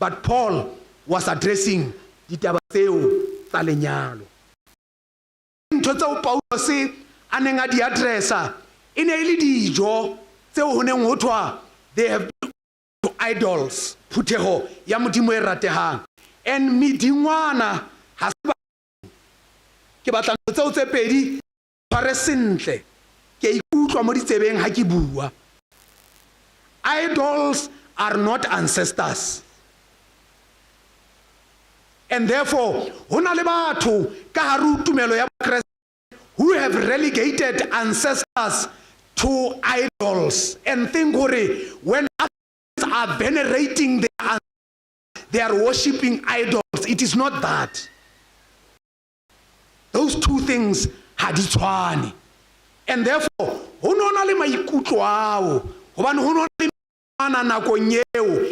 But Paul was addressing ditaba tseo tsa lenyalo. Ntho tseo Paulose a neng a di addressa e ne e le dijo tseo ho neng ho thwa they have been to idols, phutheho ya Modimo e ratehang. And medingwana ha se ba ke batla ntho tseo tse pedi tshware sentle. Ke a ikutlwa mo ditsebeng ha ke bua. Idols are not ancestors. And therefore, ho na le batho ka hare ho tumelo ya Bokreste who have relegated ancestors to idols and think hore when others are venerating their ancestors, they are worshipping idols. It is not that. Those two things ha di tshwane. And therefore, ho no na le maikutlo ao, hobane ho no na le ana nakong eo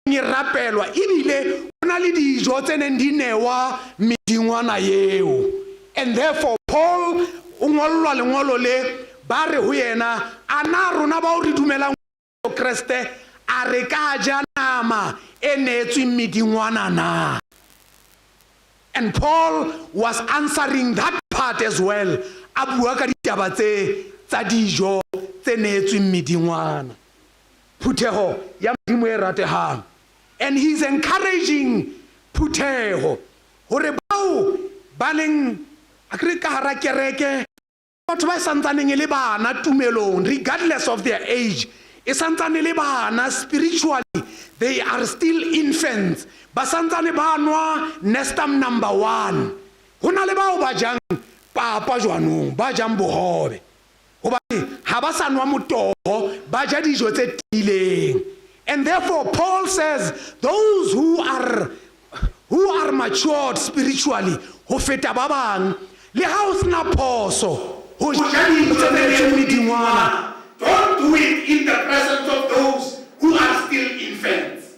e rapelwa ebile ho na le dijo tse neng di newa medingwana eo. And therefore, Paul o ngollwa lengolo le, ba re ho yena, a na rona bao re dumelang Kriste, a re ka ja nama e neetsweng medingwana na? And Paul was answering that part as well, a bua ka ditaba tse tsa dijo tse neetsweng medingwana. Phuthego ya Modimo e rategang. And he is encouraging phuthego gore bao ba leng akere ka gara kereke, batho ba e santsaneng e le bana tumelong, regardless of their age, e santsane e le bana spiritually, they are still infants, ba santsane ba nwa Nestum number one. Go na le bao ba jang papa jwanong, ba jang bogobe, gobane ga ba sa nwa motogo, ba ja dijo tse tiileng. And therefore Paul says those who are who are matured spiritually go feta ba bang, le ga o sena phoso go ja dijo tse neetsweng medingwana, don't do it in the presence of those who are still infants,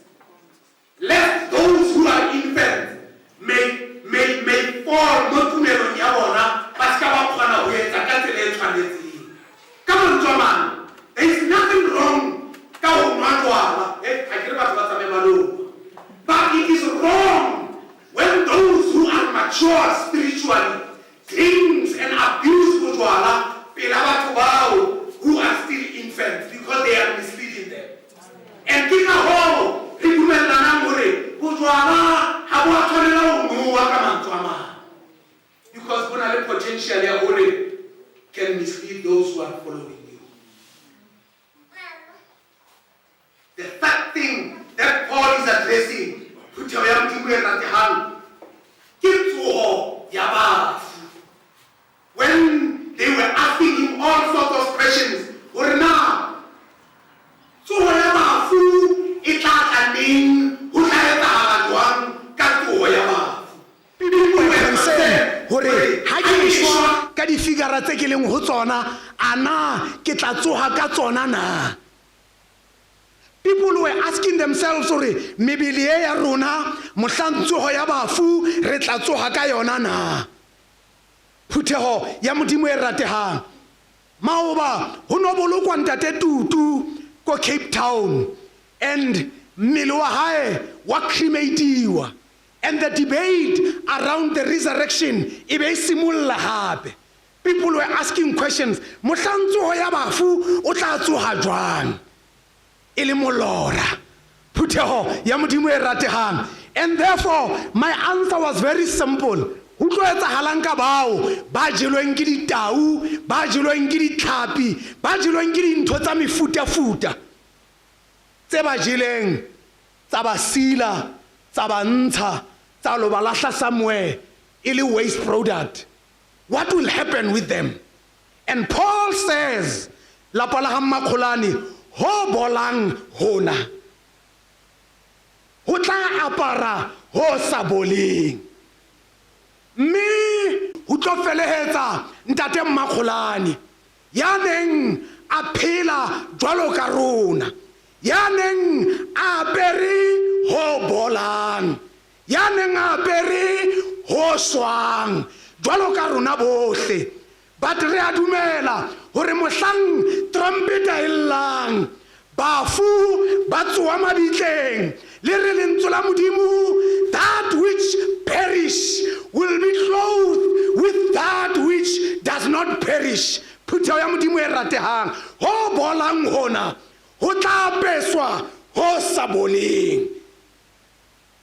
lest those who are infants may, may, may fall mo tumelong ya bona, ba se ka ba kgona go etsa ka tsela e tshwanetseng. Ka mantswe a mangwe, there is nothing wrong ka go nwa jwala, eh, ga ke re batho ba tsamaye ba lo nwa, but it is wrong when those who are mature spiritually drinks and abuse bojwala pela batho bao who are still infants, because they are misleading them. And ke ka hoo re dumellanang gore bojwala ga bo a tshwanela go nowa, ka mantswe a mangwe, because bo na le potential ya gore can mislead those who are following you. The third thing that Paul is addressing, phuthego ya Modimo e rategang, ke tsogo ya bafu. When they were asking him all sorts of questions, gore na tsogo ya bafu e tla tla neng, go tla etsagala jwang ka tsogo ya bafu. People were concerned gore ha ke eshwa ka difigara tse ke leng go tsona, a na ke tla tsoga ka tsona na? People were asking themselves gore mebele e ya rona mohlang tsogo ya bafu re tla tsoga ka yona na? Phuthego ya Modimo e rategang, maoba go no bolokwa Ntate Tutu ko Cape Town and mmele wa gae wa crematiwa, and the debate around the resurrection e be e simolola gape. People were asking questions, mohlang tsogo ya bafu o tla tsoga jwang e le molora? Phuthego ya Modimo e rategang, and therefore my answer was very simple. Go tlo etsagalang ka bao ba jelweng ke ditau, ba jelweng ke ditlhapi, ba jelweng ke dintho tsa mefutafuta tse ba jeleng, tsa ba sila, tsa ba ntsha, tsa lo ba lahla somewhere e le waste product? What will happen with them? And Paul says, lapa la ga Mmakgolane, ho bolang hona ho tla apara ho sa boleng, mme ho tlo felehetsa Ntate Mmakgolane ya neng a phela jwalo ka rona, ya neng a apere ho bolang, ya neng a apere ho swang jwalo ka rona bohle. But re a dumela gore mohlang trompeta e llang, bafu ba tsoa mabitleng, le re lentswe la Modimo, that which perish will be clothed with that which does not perish. Phuthego ya Modimo e rategang, ho bolang hona ho tla apeswa ho sa boleng.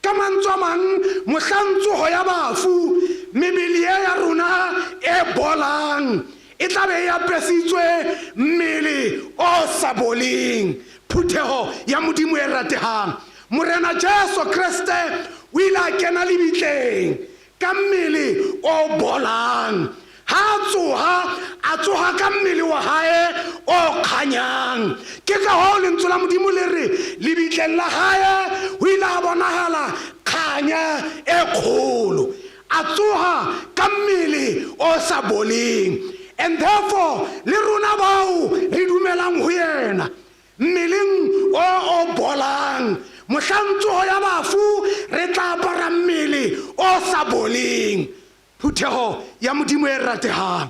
Ka mantswe a mang, mohlang tsogo ya bafu, mebele ye ya rona e bolang e tla be e apesitswe mmele o sa boleng. Phuthego ya Modimo e rategang, Morena Jesu Kriste o ile a kena lebitleng ka mmele o bolang. Ha a tsoha, a tsoha ka mmele wa hae o kganyang. Ke ka hoo lentswe la Modimo le re, lebitleng la hae ho ile ha bonahala kganya e kgolo. A tsoha ka mmele o sa boleng. And therefore, le rona bao re dumelang ho yena, mmeleng o o bolang, mohlang tsoho ya bafu re tla apara mmele o sa boleng. Phuthego ya Modimo e rategang,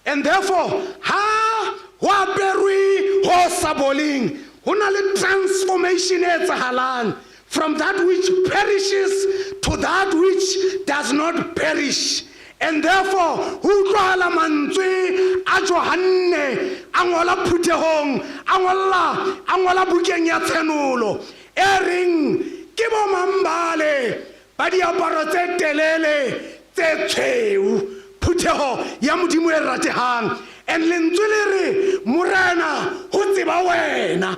and therefore ha go aperwe ho sa boleng. Ho na le transformation e etsahalang from that which perishes to that which does not perish. And therefore ho utlwahala mantswe a Johanne a ngola phuthehong, a ngolla, a ngola bukeng ya Tshenolo, e reng, Ke bomang bale ba diaparo tse telele tse tshweu? Phutheho ya Modimo e ratehang. And Lentswe le re, Morena, ho tseba wena.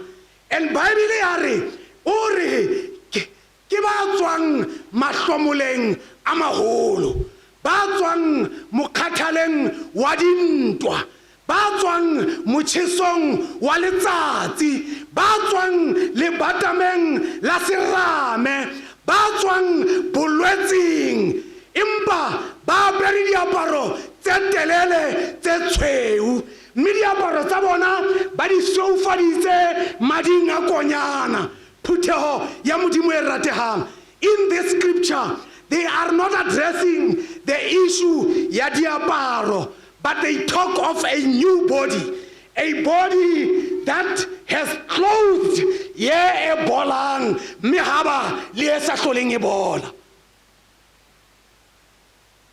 And Bible ya re, O re, ke, ke ba tswang mahlomoleng a maholo, ba tswang mokgathaleng wa dintwa, ba tswang motjhesong wa letsatsi, ba tswang lebatameng la serame, ba tswang bolwetsing, empa ba apere diaparo tse telele tse tshweu, mme diaparo tsa bona ba di sweufaditse mading a Konyana. Phutheho ya Modimo e ratehang, in this scripture they are not addressing the issue ya diaparo, but they talk of a new body, a body that has clothed ye e bolang mme ha ba le e sa hloleng e bola.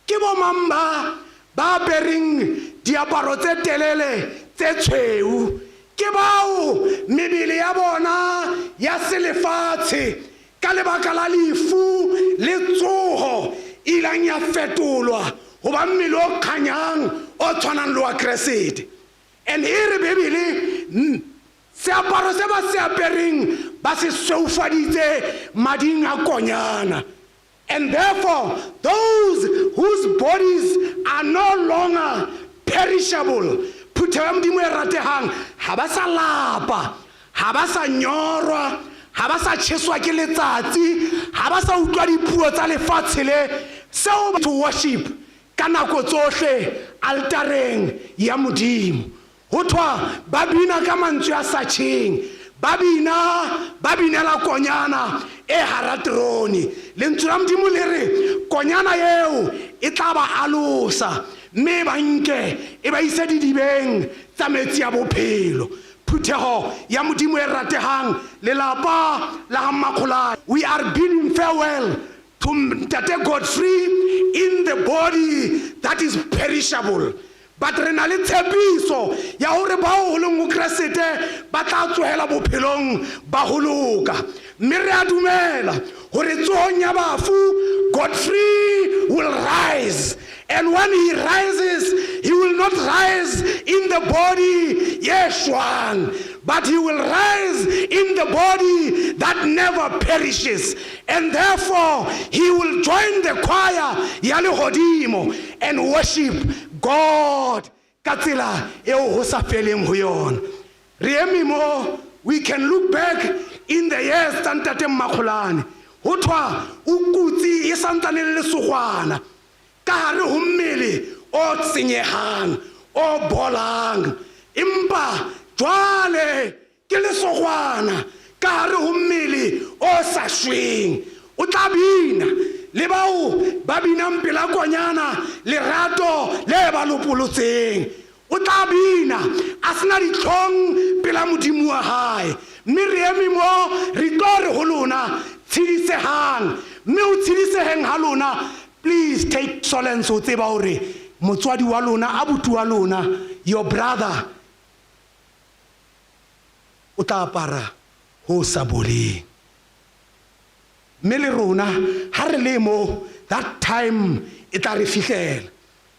Ke bomang ba ba apereng diaparo tse telele tse tshweu? Ke bao mebele ya bona ya selefatshe ka lebaka la lefu le tsoho e ilang ya fetolwa ho ba mmele o kganyang o tshwanang le wa Keresete. And e re Bibele, seaparo se ba se apereng ba se sweufaditse mading a Konyana. And therefore those whose bodies are no longer perishable, phutheho ya Modimo e ratehang, ha ba sa lapa, ha ba sa nyorwa, ha ba sa tjheswa ke letsatsi, ha ba sa utlwa dipuo tsa lefatshe le, seo to worship ka nako tsohle altareng ya Modimo. Ho thwa ba bina ka mantswe a sa tjheng, ba bina, ba binela Konyana e hara terone. Lentswe la Modimo le re Konyana eo e tla ba alosa mme e ba nke e ba ise didibeng tsa metsi a bophelo. Phutheho ya Modimo e ratehang, lelapa la ha Mmakgolane, we are bidding farewell to Ntate Godfrey in the body that is perishable. But re na le tshepiso ya hore bao ho leng ho Keresete ba tla tsohela bophelong ba ho loka. Mme re a dumela hore tsohong ya bafu Godfrey will rise. And when he rises, he will not rise in the body ye shwang, but he will rise in the body that never perishes. And therefore, he will join the choir ya lehodimo and worship God ka tsela eo ho sa feleng ho yona. Re eme mo, we can look back in the years tsa Ntate Mmakgolane. Ho thwa o kutse e santsane le lesogwana ka hare ho mmele o senyehang, o bolang. Empa jwale Ke lesogwana ka gare go mmele o sa šweng. O tla bina le bao ba binang pela Konyana lerato le ba lopolotseng. O tla bina a se na dihlong pela Modimo wa hae. Mme re eme mo re tlo re ho lona, Tshedisehang. Mme ho tshediseheng ha lona, please take solace ho tseba hore motswadi wa lona, abuti wa lona, your brother, O tla apara ho sa boleng. Mme le rona ha re le mo, that time e tla re fihlela.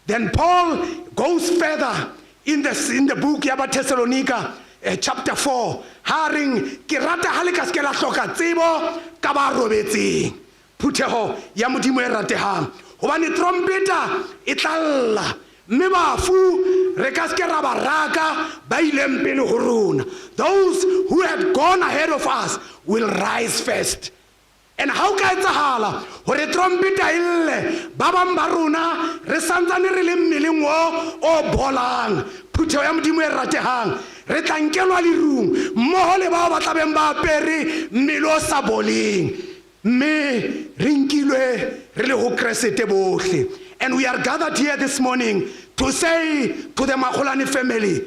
Then Paul goes further in the, in the book ya Bathessalonika eh, chapter 4 ha reng ke rata ha le ka se ke la hloka tsebo ka ba robetseng. Phutheho ya Modimo e ratehang, hobane trompeta e tla lla, mme bafu re ka se ke ra ba raka ba ileng pele ho rona. Those who had gone ahead of us will rise first. And ha o ka etsahala hore trompeta e lle, ba bang ba rona re santsane re le mmeleng o o bolang. Phutheho ya Modimo e ratehang, re tla nkelwa lerung mmoho le bao ba tla beng ba apere mmele o sa boleng. Mme re nkilwe re le ho Keresete bohle. And we are gathered here this morning to say to the Makgolane family,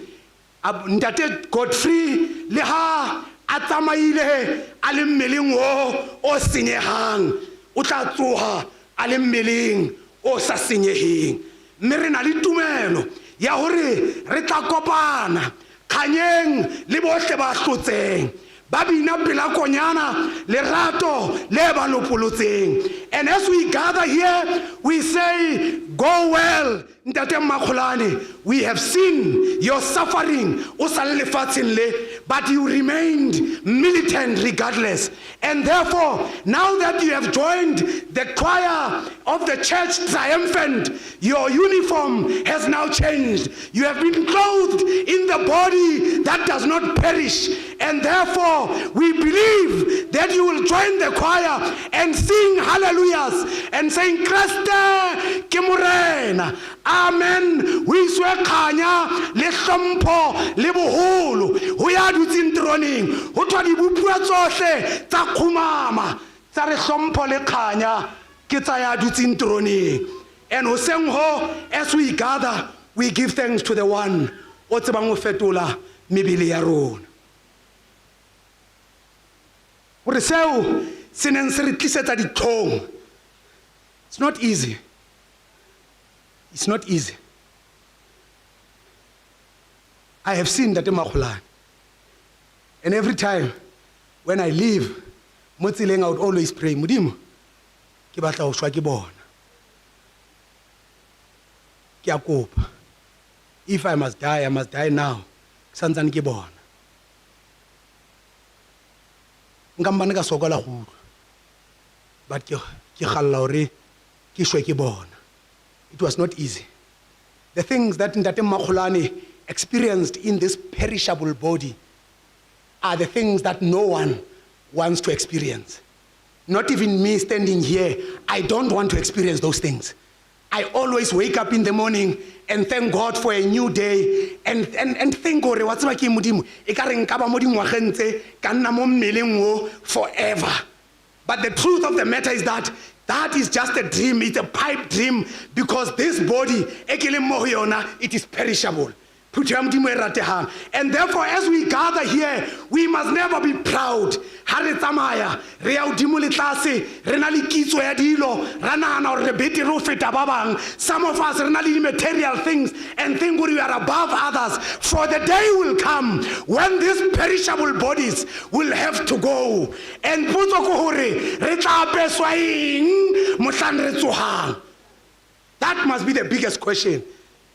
Ntate Godfrey le ha a tsamaile a le mmeleng wo o senyegang, o tla tsoga a le mmeleng o sa senyegeng. Mme re na le tumelo ya gore re tla kopana kganyeng le bohle ba hlotseng, ba bina pela Konyana lerato le ba lopolotseng. And as we gather here, we say, Go well, Ntate Mmakgolane, we have seen your suffering o sa le lefatsheng le, but you remained militant regardless. And therefore, now that you have joined the choir of the church triumphant, your uniform has now changed. You have been clothed in the body that does not perish. And therefore, we believe that you will join the choir and sing hallelujahs and saying, Kreste ke Morena. Amen. Ho iswe kganya le hlompho le boholo ho ya dutseng teroneng. Ho thwa dibopuwa tsohle tsa kgumama tsa re hlompho le kganya ke tsa ya dutseng teroneng. And hoseng ho, as we gather, we give thanks to the one o tsebang ho fetola mebele ya rona. Hore seo se neng se re tlisetsa ditlhong, it's not easy. It's not easy. I have seen Ntate Makgolane. And every time when I leave mo tseleng I would always pray, Modimo, ke batla go shwa ke bona. Ke a kopa. If I must die, I must die now. Ke santsane ke bona. Nka mpane ka sokola go utlwa. But ke ke galla hore ke shwe ke bona. It was not easy. The things that Ntate Makgolane experienced in this perishable body are the things that no one wants to experience. Not even me standing here, I don't want to experience those things. I always wake up in the morning and thank God for a new day and, and, and think gore wa tseba ke modimo e ka re nka ba mo dingwageng tse ka nna mo mmeleng wo forever. But the truth of the matter is that that is just a dream, it's a pipe dream because this body e ke leng mo go yona it is perishable. Phuthego ya Modimo e rategang. And therefore as we gather here, we must never be proud. Ha re tsamaya, re ya hodimo le tlase, re na le kitso ya dilo, ra nahana hore re betere ho feta ba bang. Some of us re na le di-material things and think hore we are above others. For the day will come when these perishable bodies will have to go. And potso ke hore re tla apeswa eng mohlang re tsohang? That must be the biggest question.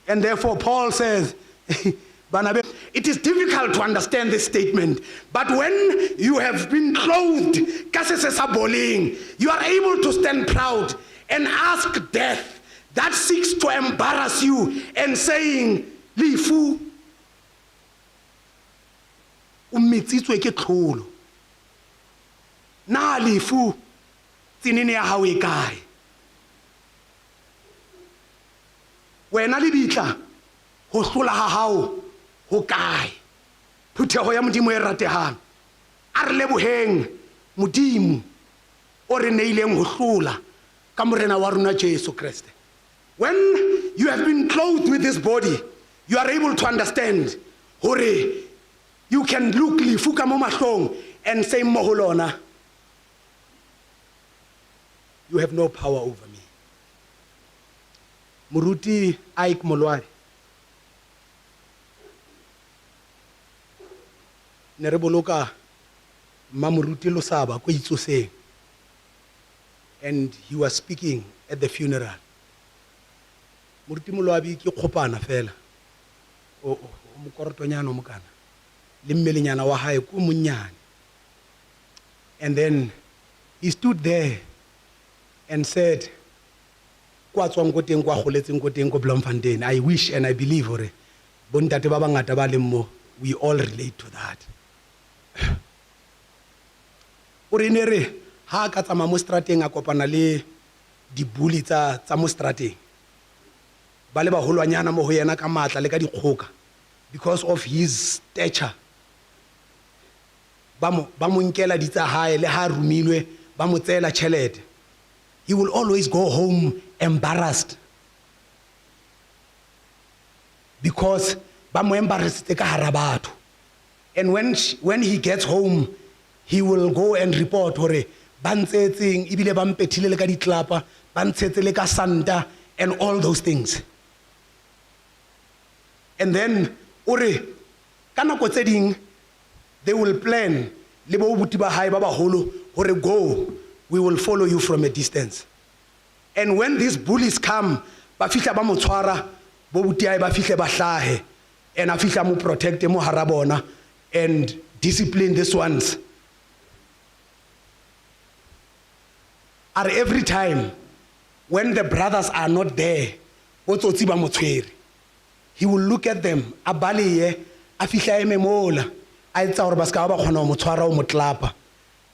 And therefore Paul says, it is difficult to understand this statement, but when you have been clothed ka se se sa boleng, you are able to stand proud and ask death that seeks to embarrass you and saying, lefu o metsitswe ke tlholo. Na lefu tsenene ya hao e kae? Wena lebitla, go hlola ga gago go kae? Phuthego ya Modimo e rategang, a re lebogeng Modimo o re neileng go hlola ka Morena wa rona Jesu Kriste. When you have been clothed with this body, you are able to understand gore you can look lefu ka mo mahlong and say mo go lona, you have no power over me. Moruti Ike Molwadi ne re boloka Mmamoruti Losaba ko Itsoseng and he was speaking at the funeral. Moruti Molwabi ke kgopana fela o o mokorotonyana o mokana le mmelenyana wa hae ko monnyane and then he stood there and said Kwa tswang ko teng, kwa goletseng ko teng ko Bloemfontein. I wish and I believe hore bontate ba bangata ba leng mo, we all relate to that. O re e ne re ha a ka tsamaya mo strateng a kopana le dibully tsa tsa mo strateng ba le baholwanyana mo go yena ka maatla le ka dikgoka because of his stature ba mo ba mo nkela di tsa hae le ha a romilwe ba mo tseela tjhelete. He will always go home embarrassed because Ba mo embarrassitse ka hara batho. And when, she, when he gets home, he will go and report hore ba ntseetseng ebile ba mpethile le ka ditlapa, ba ntshetse le ka santa and all those things. And then o re ka nako tse ding they will plan le bo buti ba hae ba baholo hore go, we will follow you from a distance. And when these bullies come, ba fihla ba mo tshwara, bo buti hae ba fihle ba hlahe and a fihla mo protect mo hara bona and discipline these ones. A re every time when the brothers are not there, bo tsotsi ba mo tshwere. He will look at them, a baleye, a fihla a eme mola, a etsa gore ba se ka ba ba kgona go mo tshwara go mo tlapa.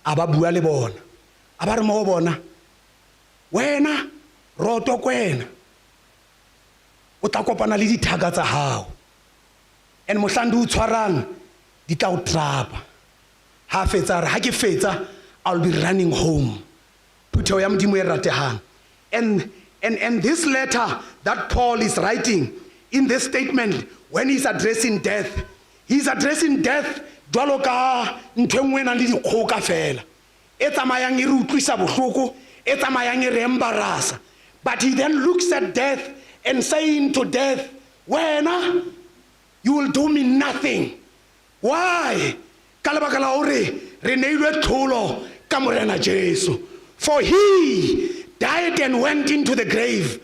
A ba bua le bona. A ba re mo go bona, Wena, roto kwena, o tla kopana le dithaka tsa gago. And mohlang di o tshwarang, di tla o trapa. Ha a fetsa a re, ha ke fetsa, I'll be running home. Phuthego ya Modimo e rategang. And, and, and this letter that Paul is writing in this statement, when he's addressing death, he's addressing death jwalo ka ntho e nngwe e nang le dikgoka fela e tsamayang e re utlwisa bohloko e tsamayang e re embarrassa. But he then looks at death and saying to death, wena, you will do me nothing. Why? Ka lebaka la gore re neilwe tlholo ka Morena Jesu. For he died and went into the grave,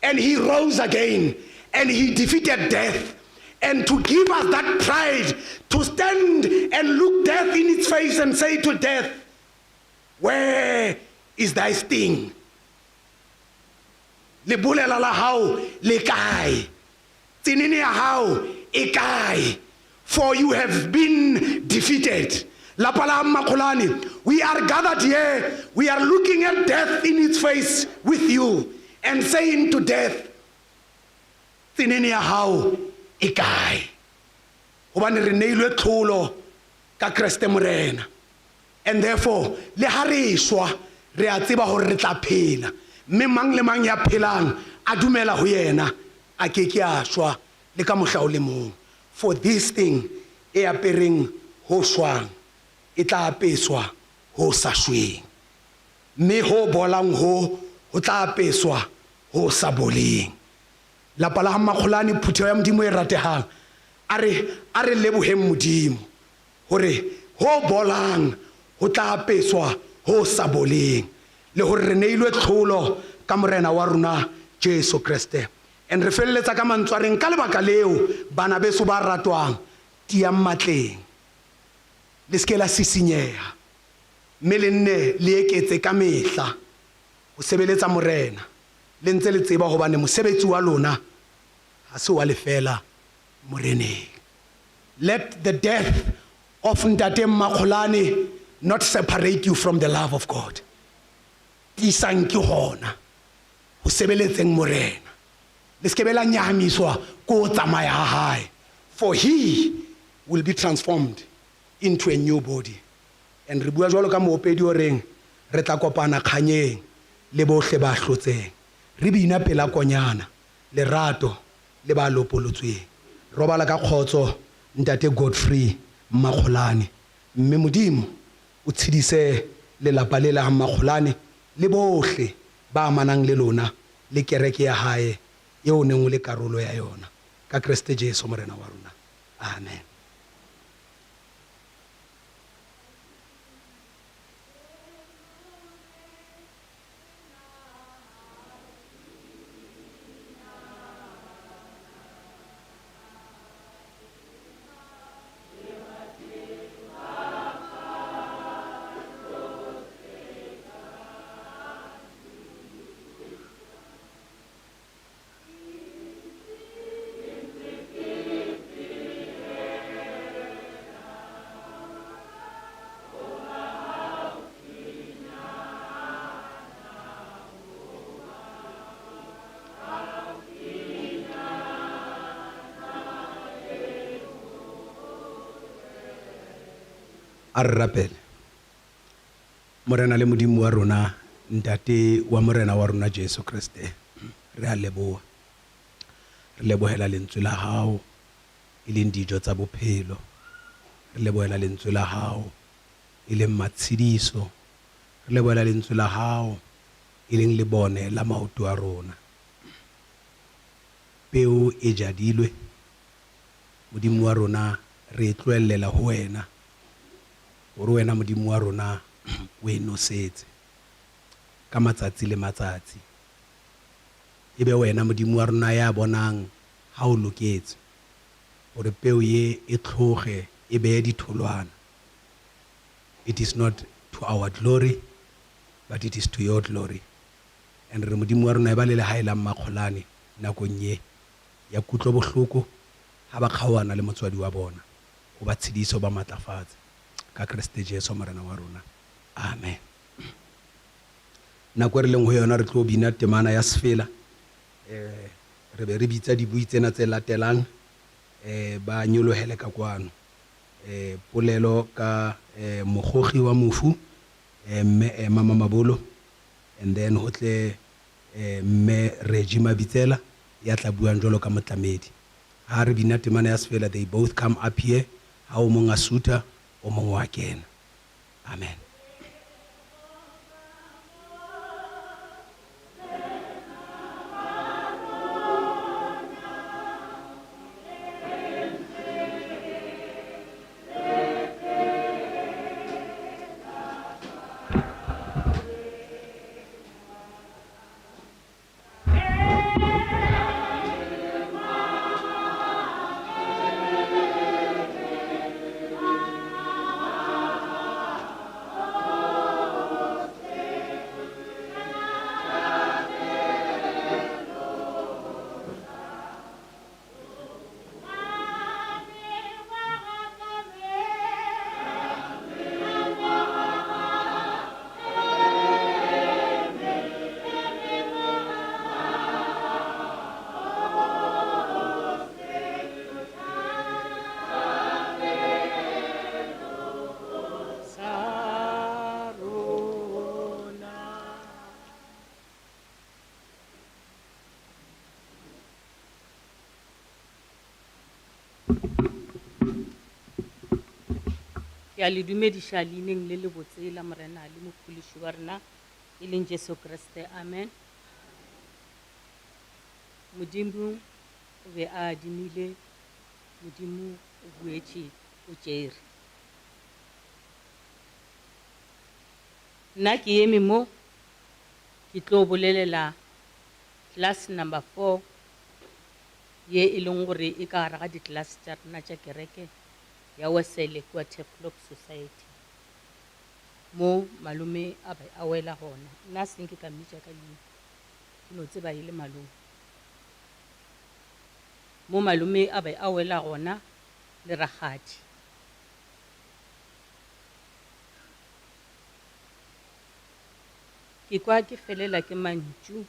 and he rose again, and he defeated death. And to give us that pride to stand and look death in its face and say to death, where is thy sting? Lebolela la hao le kae? Tsenene ya hao e kae? For you have been defeated. Lapa la Mmakgolane, we are gathered here, we are looking at death in its face with you and saying to death, tsenene ya hao e kae? Gobane re neilwe tlholo ka Kriste Morena. And therefore, le ha re shwa, re a tseba hore re tla phela. Mme mang le mang ya phelang a dumela ho yena, a ke ke a shwa le ka mohla o le mong. For this thing e apereng ho shwang, e tla apeswa ho sa shweng. Mme ho bolang ho, ho tla apeswa ho sa boleng. Lapa la ha Mmakgolane, phutheho ya Modimo e ratehang, a re, a re leboheng Modimo hore ho bolang ho tla apeswa ho sa boleng, le hore re neilwe tlholo ka Morena wa rona Jesu Kreste. And re feleletsa ka mantswe a reng, ka lebaka leo, bana beso ba ratwang, tiyang matleng, le se ke la sisinyeha, mme le nne le eketse ka mehla ho sebeletsa Morena, le ntse le tseba hobane mosebetsi wa lona ha se wa lefeela Moreneng. Let the death of Ntate Mmakgolane not separate you from the love of God. Tiisang ke hona ho sebeletseng Morena. Le se ke be la nyahamiswa ke ho tsamaya ha hae. For he will be transformed into a new body. And re bua jwalo ka moopedi o reng, re tla kopana kganyeng le bohle ba hlotseng. Re bina pela konyana, lerato le ba lopolotsweng. Robala ka kgotso Ntate Godfrey Mmakgolane, mme Modimo o tshedise lelapa le la Mmakgolane le bohle ba amanang le lona le kereke ya hae eo o neng o le karolo ya yona. Ka Kreste Jesu Morena wa rona. Amen. A re rapele. Morena le Modimo wa rona, Ntate wa Morena wa rona Jesu Kriste, re a leboha. Re lebohela lentswe la hao. e leng dijo tsa bophelo. Re lebohela Lentswe la Hao, e leng matshediso. Re lebohela Lentswe la Hao, e leng lebone la maoto a rona. Peo e jadilwe, Modimo wa rona, re e tlohellela ho Wena, hore Wena Modimo wa rona o e nosetse ka matsatsi le matsatsi. E be Wena Modimo wa rona ya bonang ha ho loketse hore peo ye e tlhoge e beye ditholwana. It is not to our glory, but it is to Your glory. And re Modimo wa rona e ba le lehae la Mmakgolane nakong ye ya kutlobohloko ha ba kgaohana le motswadi wa bona. O ba tshedise, o ba matlafatse. Ka Kreste Jesu Morena wa rona. Amen. Nako e re leng ho yona re tlo bina temana ya sefela. Eh, re be re bitsa dibui tsena tse latelang eh, ba nyolohele ka kwano. Eh, polelo ka eh, mogogi wa mofu eh, mme Emma Mamabolo and then ho tle eh, mme Reggie Mabitsela ya tla buang jwalo ka motlamedi. Ha re bina temana ya sefela they both come up here, ha o mong a sutha o mong wa kena. Amen. Ke a le dumediša leineng le lebotse la Morena le Mophološi wa rena e leng Jesu Kriste. Amen. Modimo o be a adimile, Modimo o boetše o tšere. Nna ke eme mo ke tlo bolelela class number 4 ye e leng gore e ka gare ga ditlelase tša rena tša kereke ya Wesele kua Turfloop Society, mo malome a be a wela gona. Nna se nke ka mmitša ka leina, ke no tseba e le malome. Mo malome a be a wela gona le rakgadi. Ke kwa ke felela ke mantšu.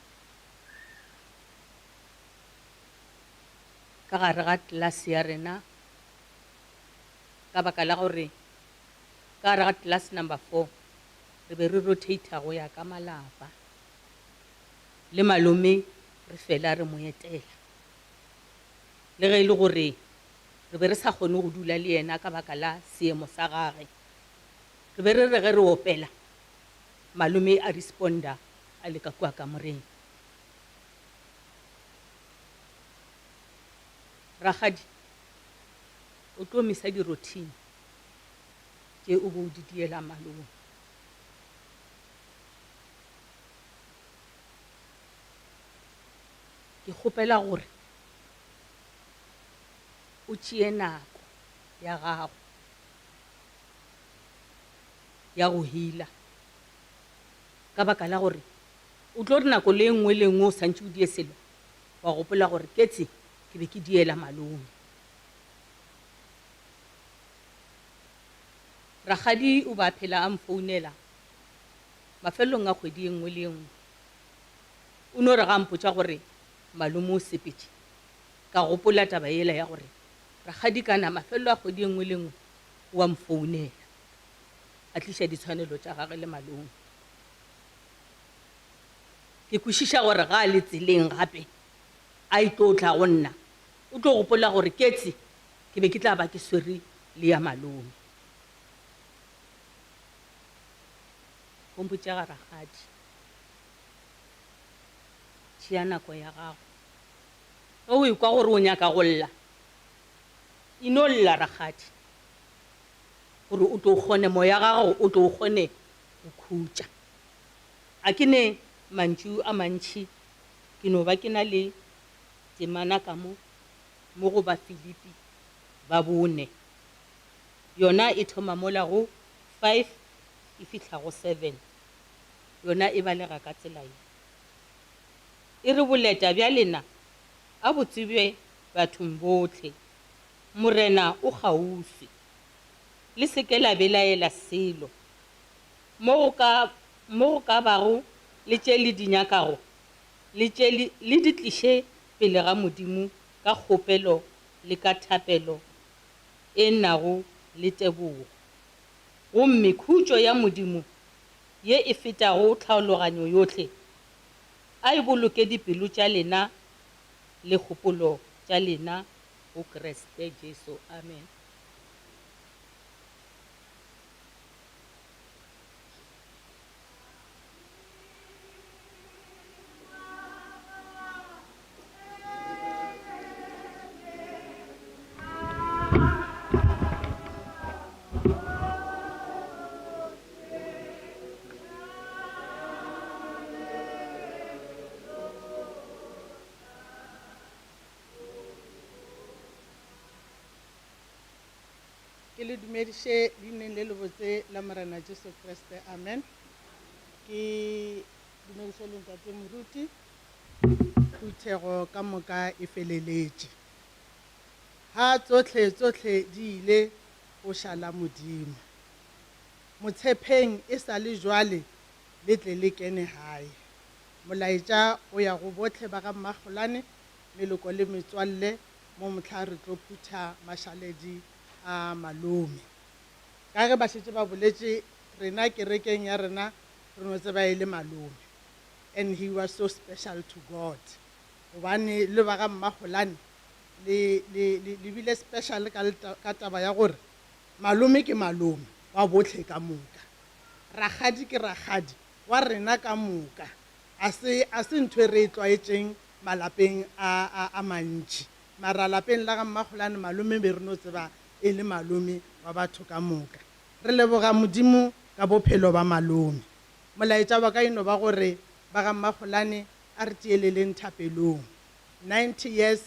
Ka gare ga tlelase ya rena ka baka la gore ka gare ga tlelase number 4 re be re rotator go ya ka malapa le malome re fela re mo etela le ge e le gore re be re sa kgone go dula le yena ka baka la seemo sa gage. Re be re re ge re opela malome a responda a le ka kua kamoreng. Rakgadi, o tlo misa dirothini tše o be o di diela malome. Ke kgopela gore o tšee nako ya gago ya go healer ka baka la gore o tlo re nako le e nngwe le e nngwe o santše o die selo wa gopola gore ketse ke be ke diela malome. Rakgadi o be a phela a mfounela mafelelong a kgwedi e nngwe le e nngwe. O no re ga a mpotša gore malome o sepetše, ka gopola taba yela ya gore rakgadi kana mafelelo a kgwedi e nngwe le e nngwe o a mfounela a tliša ditshwanelo tša gagwe le malome. Ke kwešiša gore ga a le tseleng gape a e tlo tla go nna, o tlo gopola gore Ketsi. ke be ke tla ba ke swere le ya malome. Gompotšega rakgadi, tšea nako ya gago. Ge o ekwa gore o nyaka go lla, e no lla rakgadi, gore o tlo kgone, moya gago o tlo kgone go khutša. A ke ne mantšu a mantši, ke no ba ke na le temana ka mo, mo go Bafilipi ba bone. Yona e thoma mola go 5 e fihla go 7. Yona e balega ka tsela ye. E re boleta bja lena a bo tsebje bathong bohle. Morena o kgauswi. Le se ke la belaela selo. Mo go ka, mo go ka bago le tše le di nyakago, le tše le, le di tliše pele ga Modimo ka kgopelo le ka thapelo e nago le tebogo. Gomme khutšo ya Modimo ye e fetago tlhaologanyo yohle, a e boloke dipelo tša lena le kgopolo tša lena go Kriste Jesu. Amen. Ke le dumediše leineng le lebotse la Morena Jesu Kriste. Amen. Ke dumediše le ntate moruti. Phuthego ka moka e feleletše. Ha tsohle tsohle di ile go šala Modimo. Motshepheng e sa le jwale le tle le kene gae. Molaetša o ya go bohle ba ga Mmakgolane, meloko le metswalle mo mohla re tlo phutha mašaledi a malome. Ka ge ba šetše ba boletše, rena kerekeng ya rena re no tseba e le malome. And he was so special to God. Gobane le ba ga Mmakgolane le, le, le, le bile special ka, ka taba ya gore malome ke malome wa bohle ka moka. Rakgadi ke rakgadi wa rena ka moka. A se, a se ntho e re e tlwaetšeng malapeng a, a, a mantši. Mara lapeng la ga Mmakgolane malome be re no tseba e le malome wa batho ka moka. Re leboga Modimo ka bophelo ba malome. Molaetša wa ka e no ba gore ba ga Mmakgolane a re tieleleng thapelong. 90 years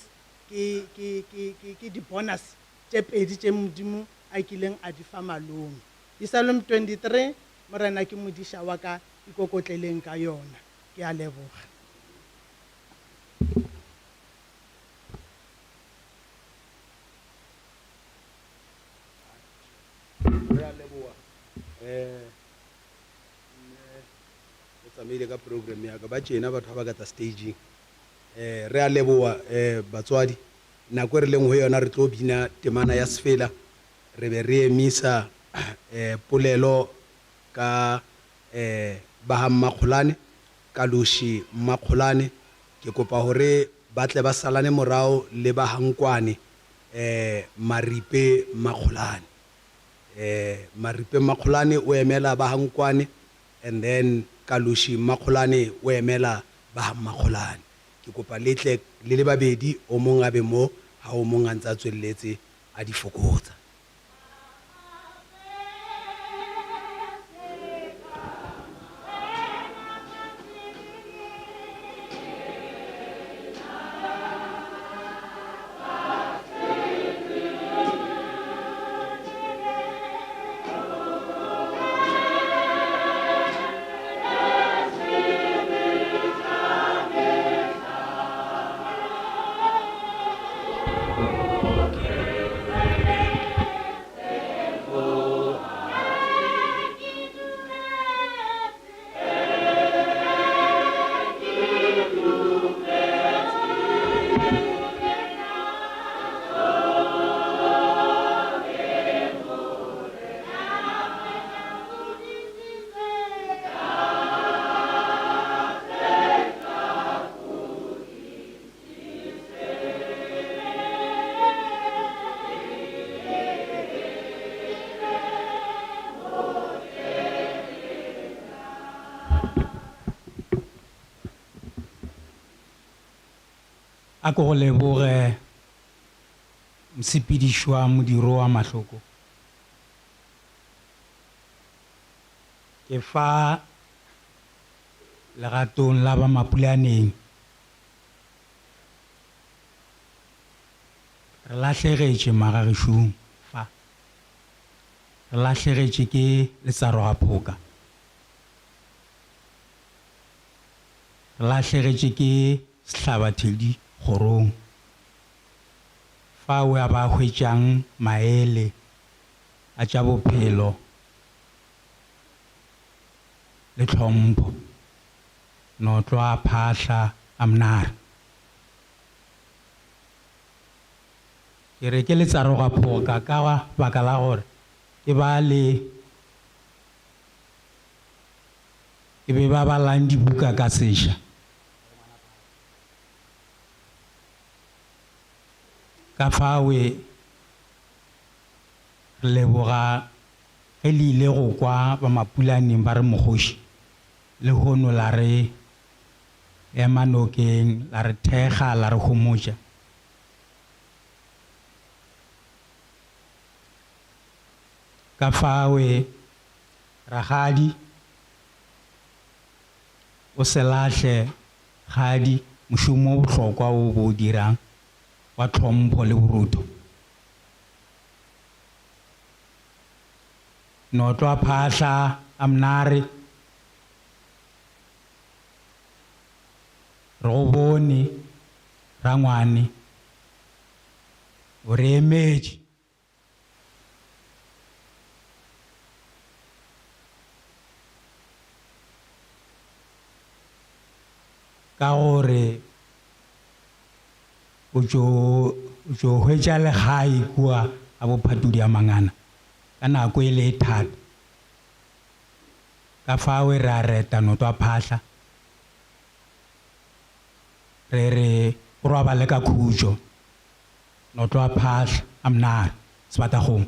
ke, ke, ke, ke, ke di bonus tše pedi tše Modimo a kileng a di fa malome. Psalm 23, Morena ke modiša wa ka, ikokotleleng ka yona. Ke a leboga. Re a leboga um mme o tsamaile ka program ya ka ba tjena batho ba ba ka tla stageng um re a leboga um batswadi nako e re leng go yona re tlo bina temana ya sefela re be re emisa um polelo ka um ba ga Mmakgolane Kaloši Mmakgolane ke kopa gore ba tle ba salane morago le ba ga Nkwane um Maripe Mmakgolane. Um Maripe Mmakgolane o emela ba ga Nkwane and then Kaloši Mmakgolane o emela ba ga Mmakgolane. Ke kopa le tle le le babedi o mong a be mo ha o mong a ntse a tswelletse a di fokotsa. A ke go leboge mosepediši wa modiro wa mahloko. Ke fa legatong la ba Mapulaneng. Re lahlegetše magagešong fa. Re lahlegetše ke Letsaroga-phoka. Re lahlegetše ke Sehlabathedi kgorong. Fao a ba hwetšang maele a tša bophelo le tlhompho. Notlo a phahla a mnare. Ke re ke letsaroga-phoka ka baka la gore ke ba le e be ba balang dibuka ka seša. Ka fao re leboga ge le ile go kwa ba Mapulaneng ba re mokgoši lehono la re ema nokeng, la re thekga, la re homotša. Ka fao rakgadi o se lahle kgadi mošomo o bohlokwa wo bo o dirang wa tlhompho le borutho. Notlwa phahla a mnare. Re go bone, rangwane, o re emetše. Ka gore o tšo, o tšo hwetša legae kua ga Bophatudi a Mangana ka nako e le e thata. Ka fao re a reta Notwaphahla, re re o robale ka khutšo. Notwaphahla a Mnare, Sebatakgomo.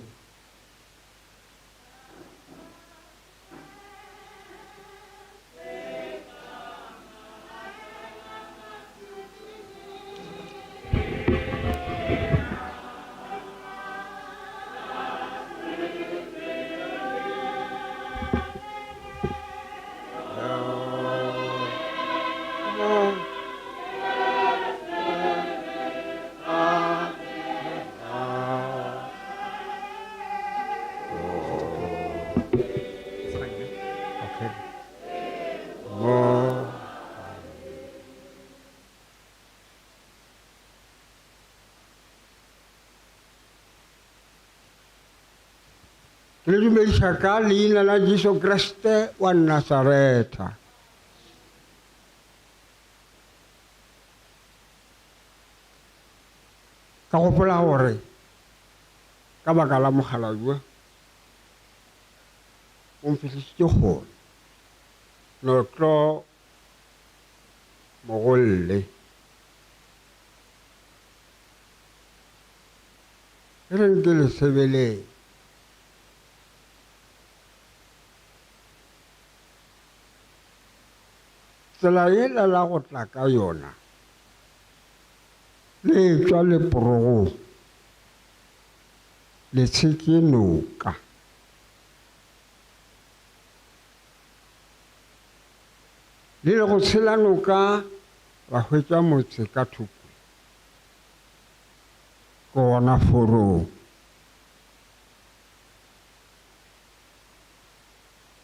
Ke le dumediša ka leina la Jesu Kriste wa Nasaretha. Ka gopola gore ka baka la mogala yo o mfihlišitše kgole, notlo mogolle. E reng ke le sebeleng. Tsela yela la go tla ka yona, le etšwa leporogong, le tshetše noka. Le le go tshela noka la hwetša motse ka thoko, ke wona forong.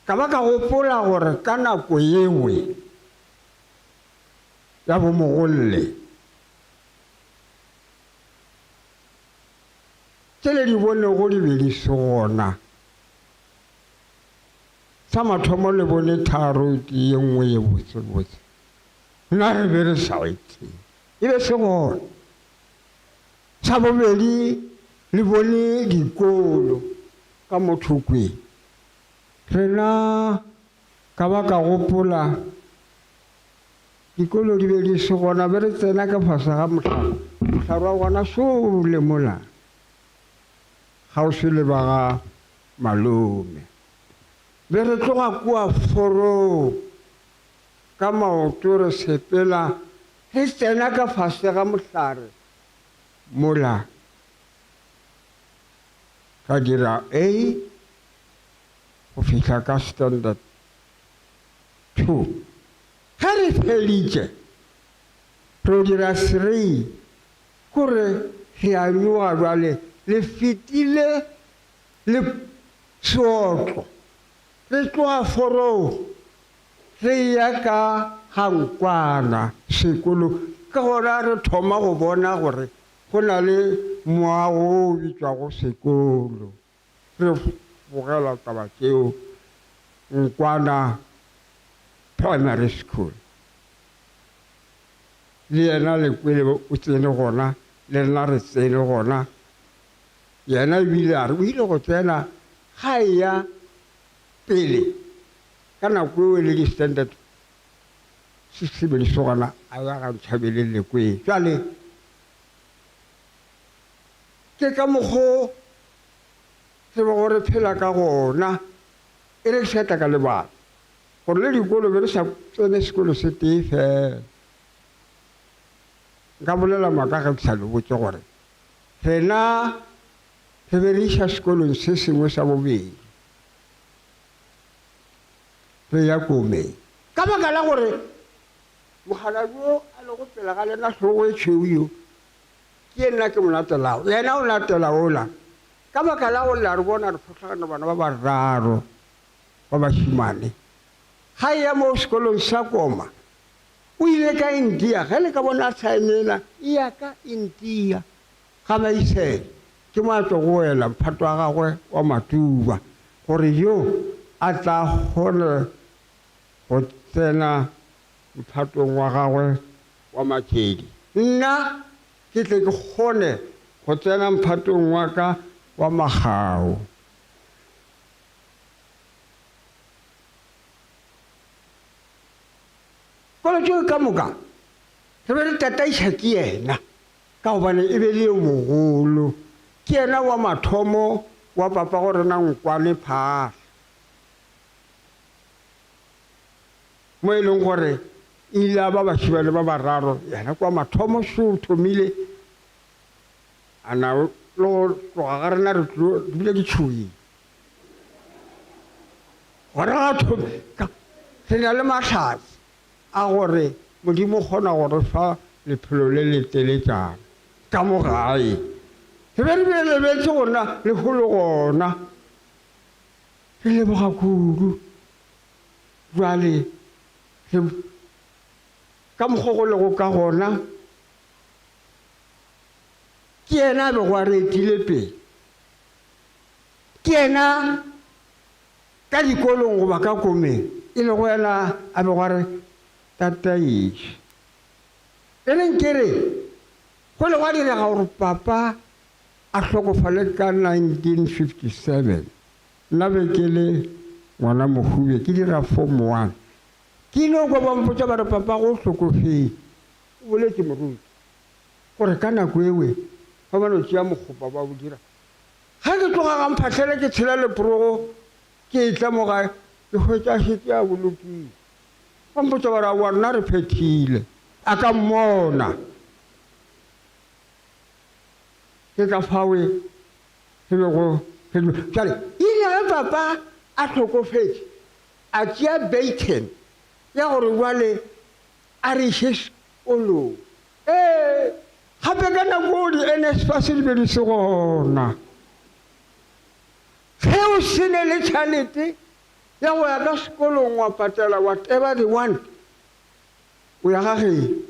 Ka ba ka gopola gore ka nako yewe ya bomogolle, tše le di bonego di be di se gona. Sa mathomo le bone tharo ke ye nngwe ye botsebotse, nna re be re sa e tsebe, e be se gona. Sa bobedi le bone dikolo ka mo thokweni. Rena ka ba ka gopola dikolo di be di se gona, be re tsena ka fase ga mohlare, mohlare wa gona šole mola kgauswi le ba ga malome. Be re tloga kua forong ka maoto re sepela. Re tsena ka fase ga mohlare mola, ka dira A go fihla ka Standard 2. Ge re feditše, ro dira 3, kore re a nyoga bjale, le fetile le seotlo, re tloga forong re eya ka ga Nkwana sekolong, ke gona re thoma go bona gore go na le moago wo o bitšwago sekolo. Re bogela taba tšeo Nkwana Primary School. Le yena Lekwele o tsene gona, le rena re tsene gona. Yena ebile a re o ile go tsena ga eya pele ka nako eo e le di-standard se be lesogana a ya ga Ntšhabeleng Lekwele. Bjale ke ka mokgo re bego re phela ka gona, e re ke se ka tla ka lebala gore le dikolo be re sa tsene sekolo se tee fela. Nka bolela maaka ge ke sa le botše gore rena re be re iša sekolong se sengwe sa bobedi, re ya komeng. Ka baka la gore mokgalabje yo a lego pele ga lena hlogo e tšhweu yo, ke nna ke mo latelago, yena o latela wola. Ka baka la gore le a re bona re phohlagana bana ba bararo ba bašemane. Ga eya moo sekolong sa koma, o ile ka India. Ge le ka bona saene yela, e ya ka India. Ga Maisele, ke mo a tlogo wela mphato wa gagwe wa Matuba, gore yo a tla kgone go tsena mphatong wa gagwe wa Matšedi, nna ke tle ke kgone go tsena mphatong wa ka wa Magau. Kolo tšeo ka moka re be re tataiša ke yena, ka gobane e be le yo mogolo, ke yena wa mathomo wa papago rena Nkwane Phaahla. Mo e leng gore e ile a ba bašemane ba bararo, yena kwa mathomo šo o thomile, a na le go tloga ga rena re tlo bile ke tšhogile gore ga thome re na le mahlatse a gore Modimo o kgona go re fa lephelo le le teletšana ka mo gae. Re be re bile lebetše gona lehono gona. Re leboga kudu. Bjale re ka mokgwa go lego ka gona, ke yena a bego a re etile pele. Ke yena ka dikolong goba ka komeng e lego yena a bego a re tataiša. E reng ke re, go ile gwa direga gore papa a hlokofale ka 1957. Nna be ke le ngwana mohube ke dira form one. Ke ile kwa ba mpotša ba re papago o hlokofetše. O boletše moruti gore ka nako ewe ba ba no tšea mokgopa ba o dira. Ge ke tloga ga Mphahlele ke tshela leprogo ke etla mo gae ke hwetša a šetše a bolokile. Ba mpotša ba re aowa rena re phethile. A ka mmona. Ke ka fawe Re bego re dula. Bjale, e ile ge papa a hlokofetše, a tšea bacon ya gore bjale a re iše sekolong. Ee, gape ka nako eo di-NSFAS di be di se gona. Ge o se ne le tšhalete ya go ya ka sekolong wa patela whatever they want, o ya ga geno.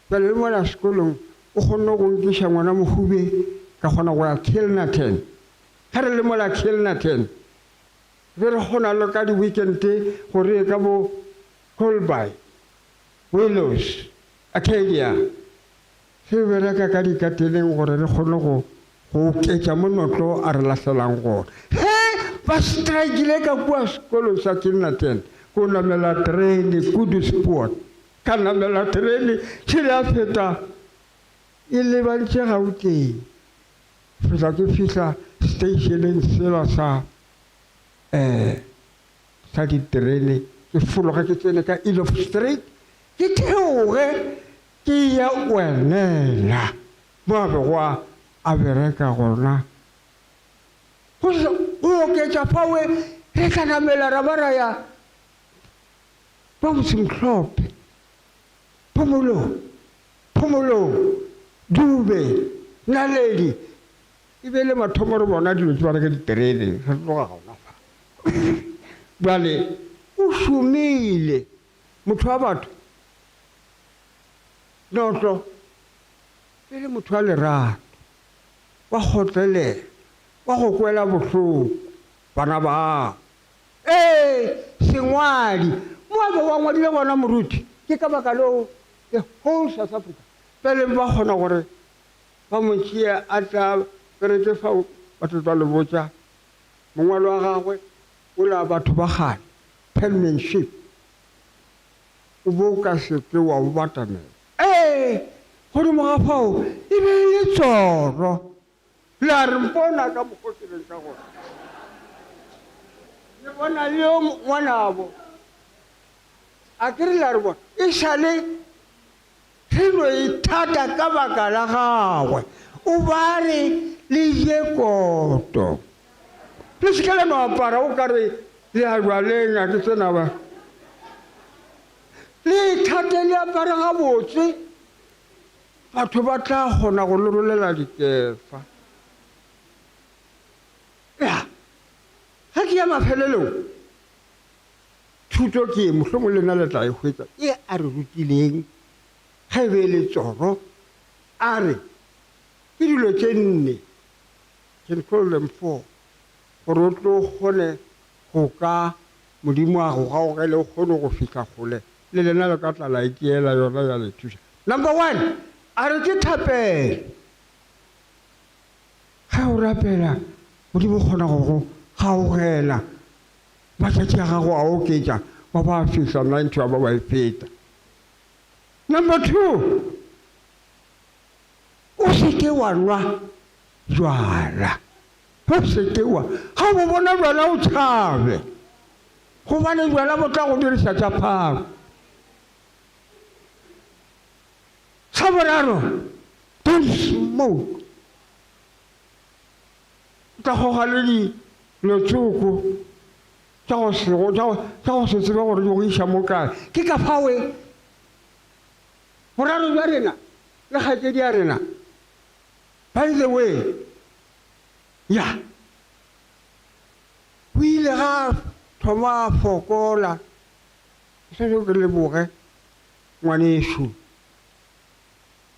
Bjale le mola sekolong o kgonne go nkiša ngwana Mohube ka kgona go ya Kilnerton. Ge re le mola Kilnerton be re kgona le ka di-weekend go re ye ka bo Colby, Willows, Arcadia. Re bereka ka dikateleng gore re kgone go go oketša mo Notlo a re lahlelang gona. Ge ba strikile ka kua sekolong sa Kilnerton ko namela terene Koedoespoort. Ka namela terene, tšhele ya feta e lebantše Gauteng. Fihla ke fihla seteišeneng sela sa um sa diterene, ke fologa ke tsene ka Eloff Street. Ke theoge ke ye Wenela mo a bego a bereka gona. Go go oketša fao re tla namela ra ba ra ya ba Motsemhlope, Phomolong, Phomolong, Dube, Naledi. E be e le mathomo re bona dilo tše ba re ke diterene re tloga gona fa. Bjale o šomile motho wa batho, Notlo e le motho wa lerato, wa kgotlelelo, wa go kwela bohloko bana babo. Ee, sengwadi, mo a bego a ngwadile gona moruti, ke ka baka leo the whole South Africa pele ba kgona gore ba mo tšee a tla bereke fao ba tlo tla le botša mongwalo wa gagwe ola batho ba kgale, penmanship, o be o ka se ke wa o batamela. Ee, godimo ga fao e be e le tsoro. La re mpona ka mokgo ke leng ka gona. Le bona le yo ngwanabo. A ke re la re bona e sa le re no ithata ka baka la gagwe. O ba re le je koto. Le se ke la no apara o ka re le a jwaleng a ke tsena ba. Le ithate le apare gabotse. Batho ba tla kgona go le rolela dikefa. Ya, ge ke ya mafelelong, thuto ke ye, mohlomong le nna le tla e hwetša, e a re rutileng ge e be e le tsoro, a re, Ke dilo tše nne, can call them four, gore o tlo kgone go ka Modimo a go gaogele o kgone go fihla kgole le lena le ka tla la itiela yona ya le thuša. Number one, a re ke thapelo. Ge o rapela, Modimo o kgona go go gaogela. Matšatši a gago a oketša, wa ba fihla 90 wa ba wa e feta. Number two, o se ke wa nwa jwala. O se ke wa, ga o bo bona jwala o tšhabe. Gobane bjala bo tla go diriša tša pharo. Sa boraro, don't smoke. O tla goga le dilo tsoko tša go se tša go se tsebe gore di go iša mo kae. Ke ka fao e boraro bja rena le kgaetšedi ya rena. By the way, ya. O ile ga a thoma a fokola. Ke swanetše ke leboge ngwanešu.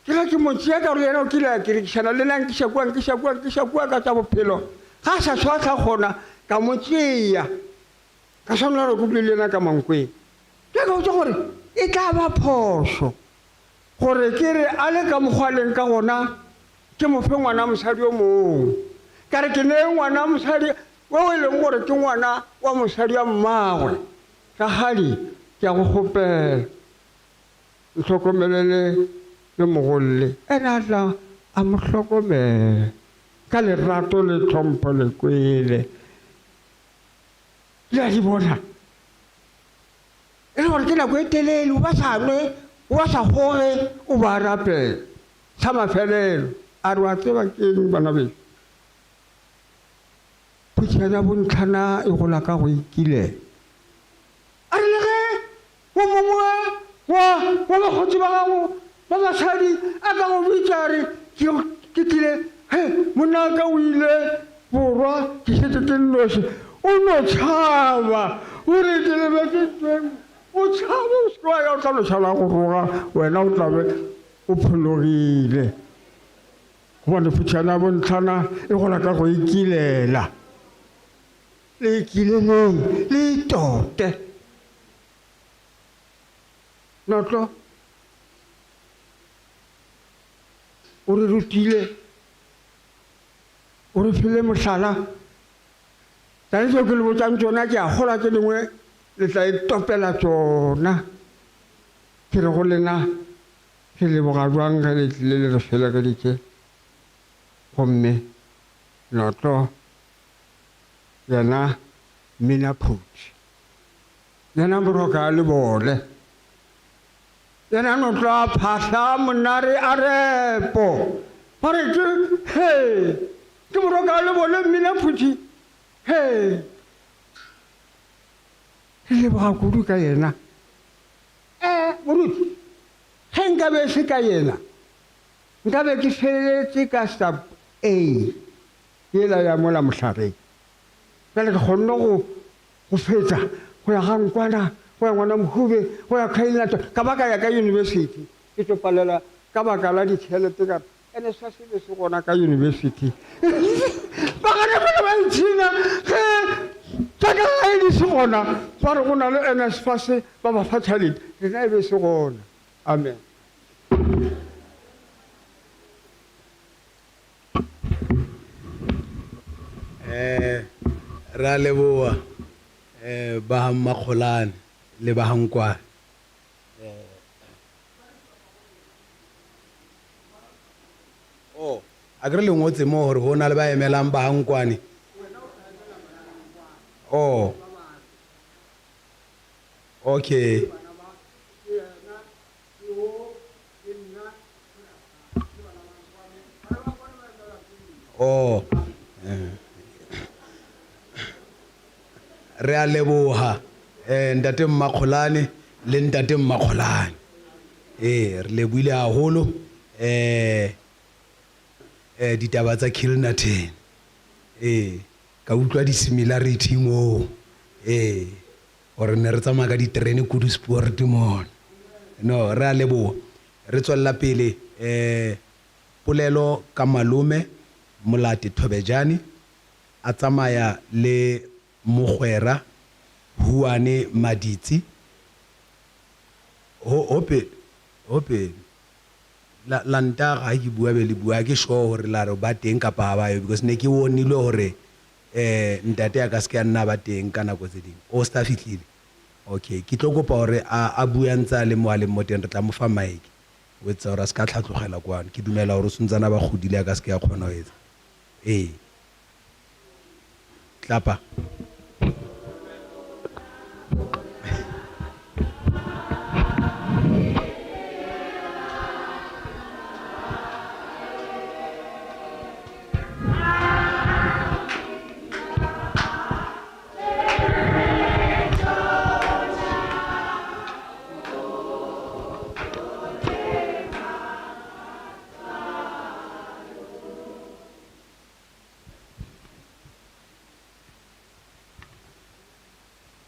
Ke ge ke mo tšea ka gore yena o kile a kerekišana le nna, a nkiša kua, nkiša kua, nkiša kua ka tša bophelo. Ga a sa swa gona, ka mo tšea. Ka swanela gore ke dule le yena ka Mankweng. Bjale ka botša gore e tla ba phošo gore ke re a le ka mokgwa a leng ka gona ke mo fe ngwana mosadi yo mongwe. Ka re ke nee ngwana mosadi wo e leng gore ke ngwana wa mosadi wa mmagwe. Rakgadi, ke a go kgopela, ntlhokomelele le mogolle. Ena a tla a mo hlokomela ka lerato le tlhompho le kwele. Le a di bona? E le gore ke nako e telele o ba sa nwe, o ba sa kgoge, o ba rapela. Sa mafelelo, a re, Wa tseba ke'ng, bana bešo? Phutšana bontlhana e gola ka go ikilela. A re, Le ge wo mongwe wa, wa bakgotsi ba gago ba basadi a ka go bitša a re, Ke, ke tlile, he, monna wa ka o ile borwa, ke šetše ke nnoši, o no tšhaba, o re, Ke lebetše ntweng. O tšhabe, o se ke wa ya, o tla no šala go roga, wena o tla be o phologile. Gobane phutšana ya bontlhana e gola ka go ikilela. Le ikileleng, le itote. Notlo o re rutile, o re file mohlala. Taba tšeo ke le botšang tšona, ke a kgolwa tše dingwe le tla itopela tšona. Ke re go lena, re leboga bjang ge le tlile le re felekeditše, gomme Notlo yena mmina phuti, yena moroka a le bole. Yena no tla phahla monare a repo. Ba re ke he ke moroka le bone mmina phuthi he. Re leboga kudu ka yena. Eh moruti ge nkabe e se ka yena nkabe ke feleletše ka sub A yela ya mola mohlareng. Bjale ke kgonne go go fetša go ya ga Nkwana, go ya Ngwana Mohube, go ya Khainata, ka ba ka ya ka yunibesithi. Ke tlo palela ka baka la ditšhelete ka re NSFAS e be se gona ka yunibesithi. Ba gana fela ba ipshina ge tša ka gae di se gona, ba re go na le NSFAS ba ba fa tšhelete, rena e be se gona. Amen. Eh, re a leboa eh, ba ga Mmakgolane le ba ga Nkwane. Eh, oh, a ke re le ngotse mo gore go na le ba emelang ba ga Nkwane. Oh, okay. Oh, eh. Re a leboga eh, ntate Mmakgolane le ntate Mmakgolane. Ee, re leboile haholo eh, eh, ditaba tsa Kilnerton. Ee, ka utlwa di-similarity moo. Ee, gore ne re tsamaya ka diterene Koedoespoort mona. No, re a leboga. Re tswelela pele eh, polelo ka malome Molate Thobejane a tsamaya le mogwera Huane Maditsi. Ho, hope, hope, la, la ntaga ha ke bua be le bua, ha ke sure hore la re ba teng kapa ha ba yo because ne ke warnilwe hore eh ntate a ka se ke a nna ba teng ka nako tse ding. O sta fihlile? Okay, ke tlo kopa hore a, a bue a ntse a le mo a leng mo teng, re tla mo fa mic. O etsetsa hore a se ka tlhatlogela kwano. Ke dumela hore o santsane a ba godile a ka se ke a kgona ho etsa. Ee. Tlapa.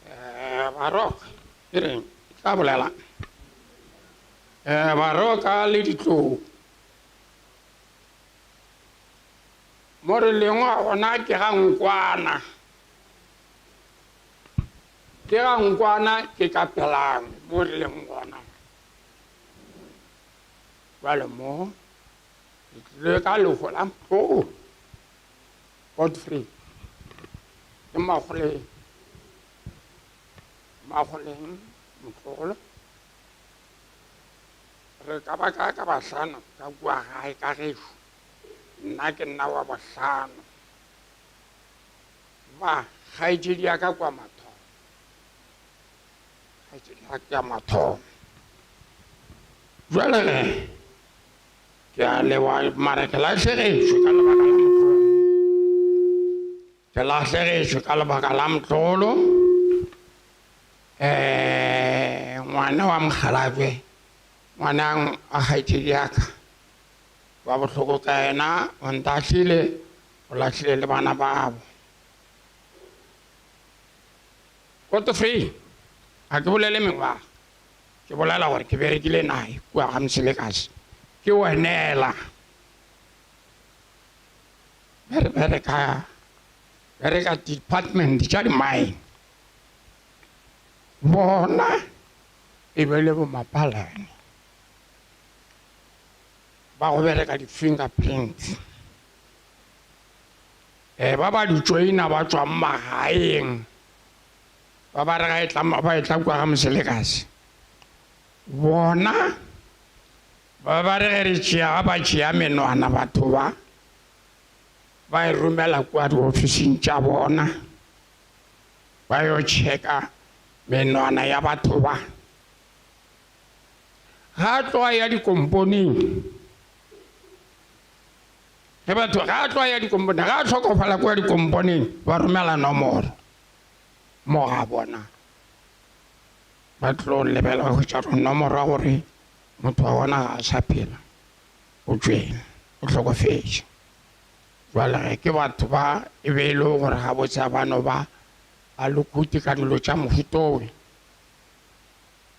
Eh, baroka ke reng ke tla bolela um baroka le ditlou Mo re leng gona ke ga Nkwana. Ke ga Nkwana ke ka pelang mo re leng gona. Jwale mo re tlile ka leho la motlogolo Godfrey ke Magoleng. Magoleng motlogolo re ka ba ka ka bahlano ka kua gae ka gešo. Nna ke nna wa bohlano. Ba, kgaetšedi ya ka kwa mathomo. Kgaetšedi ya ka mathomo. Jwale ge, ke a leboga mara ke lahlegetšwe ka lebaka la motlolo. Ke lahlegetšwe ka lebaka la motlolo. Eh, ngwana wa mokgalabje, ngwana a kgaetšedi ya ka. Wa bohloko ka yena o ntahlile, o lahlile le bana babo. Godfrey, ga ke bolele mengwaga, ke bolela gore ke berekile naye kua ga Mselekase. Ke wenela. Be re bereka, bereka department tša di-mine. Bona e be le bomapalane. Ba go bereka di-fingerprints um ba ba di joina ba tswang magaeng ba ba re ga e tla ba e tla kua ga moselekase bona ba ba re ge re tšea ga ba tšea menwana batho ba ba e romela kua diofising tša bona ba yo checka menwana ya batho ba. Ga a tloga ya dikomponeng, ge batho ga a tloga ya dikomponeng, ga a hlokofala kua dikomponeng, ba romela nomoro mo ga bona. Ba tlo lebela ba hwetša gore nomoro ya gore motho wa bona ga a sa phela, o tšwele, o hlokofetše. Jwale ge ke batho ba e be e le gore gabotse ga ba no ba ba lokute ka dilo tša mohuta owe.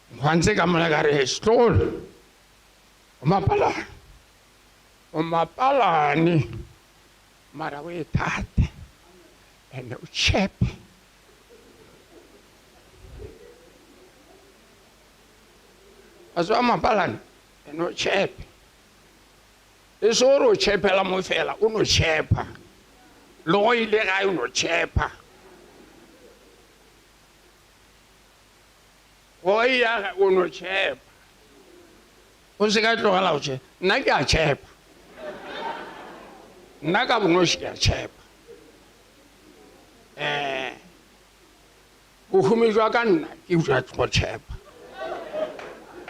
Gantsi ka mola ka re setlogolo o mapalane, o mapalane mara o e thate and o tshepe. Wa tseba mapalane and o tshepe. E se gore o tshepela mo fela, o no tshepa. Le go ile gae o no tshepa. Go ya o no tshepa. O se ka tlogela go tshepa. Nna ke a tshepa. Nna ka bonoši ke a tshepa. Eh, bohumi jwa ka nna ke jwa go tshepa.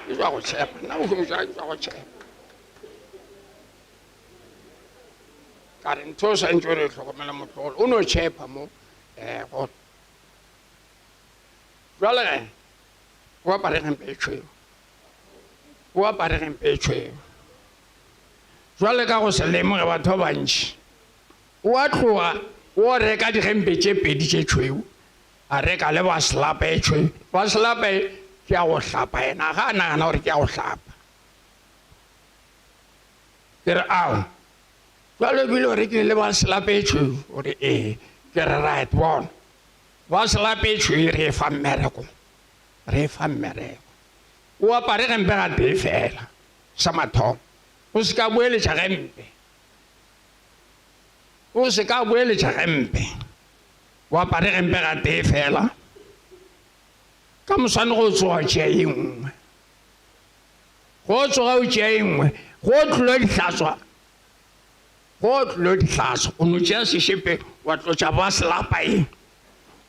Ke jwa go tshepa. Nna bohumi jwa ke jwa go tshepa. Ka re ntho o santse o re tlhokomela motlogolo o no tshepa mo eh go Jwale ge, o apare gempe e tšhweu. O apare gempe e tšhweu. Jwale ka go se lemoge batho ba bantši, o a tloga o reka digempe tše pedi tše tšhweu, a reka le baselapa e tšhweu. Baselapa e ke ya go hlapa, yena ga a nagana gore ke ya go hlapa. Ke re ao, jwale ebile o rekile le baselapa e tšhweu, o re ee. Ke re right, bona. Ba se lapetšwe re e fa mmereko, re e fa mmereko. O apare gempe gatee fela, sa mathomo. O se ka boeletša gempe. O se ka boeletša gempe. O apare gempe gatee fela. Ka moswane go tsoga o tšea ye nngwe. Go tsoga o tšea ye nngwe. Go tlilo di hlatswa. Go tlo di hlatswa, o no tšea sešepe wa tlotša ba selapa e,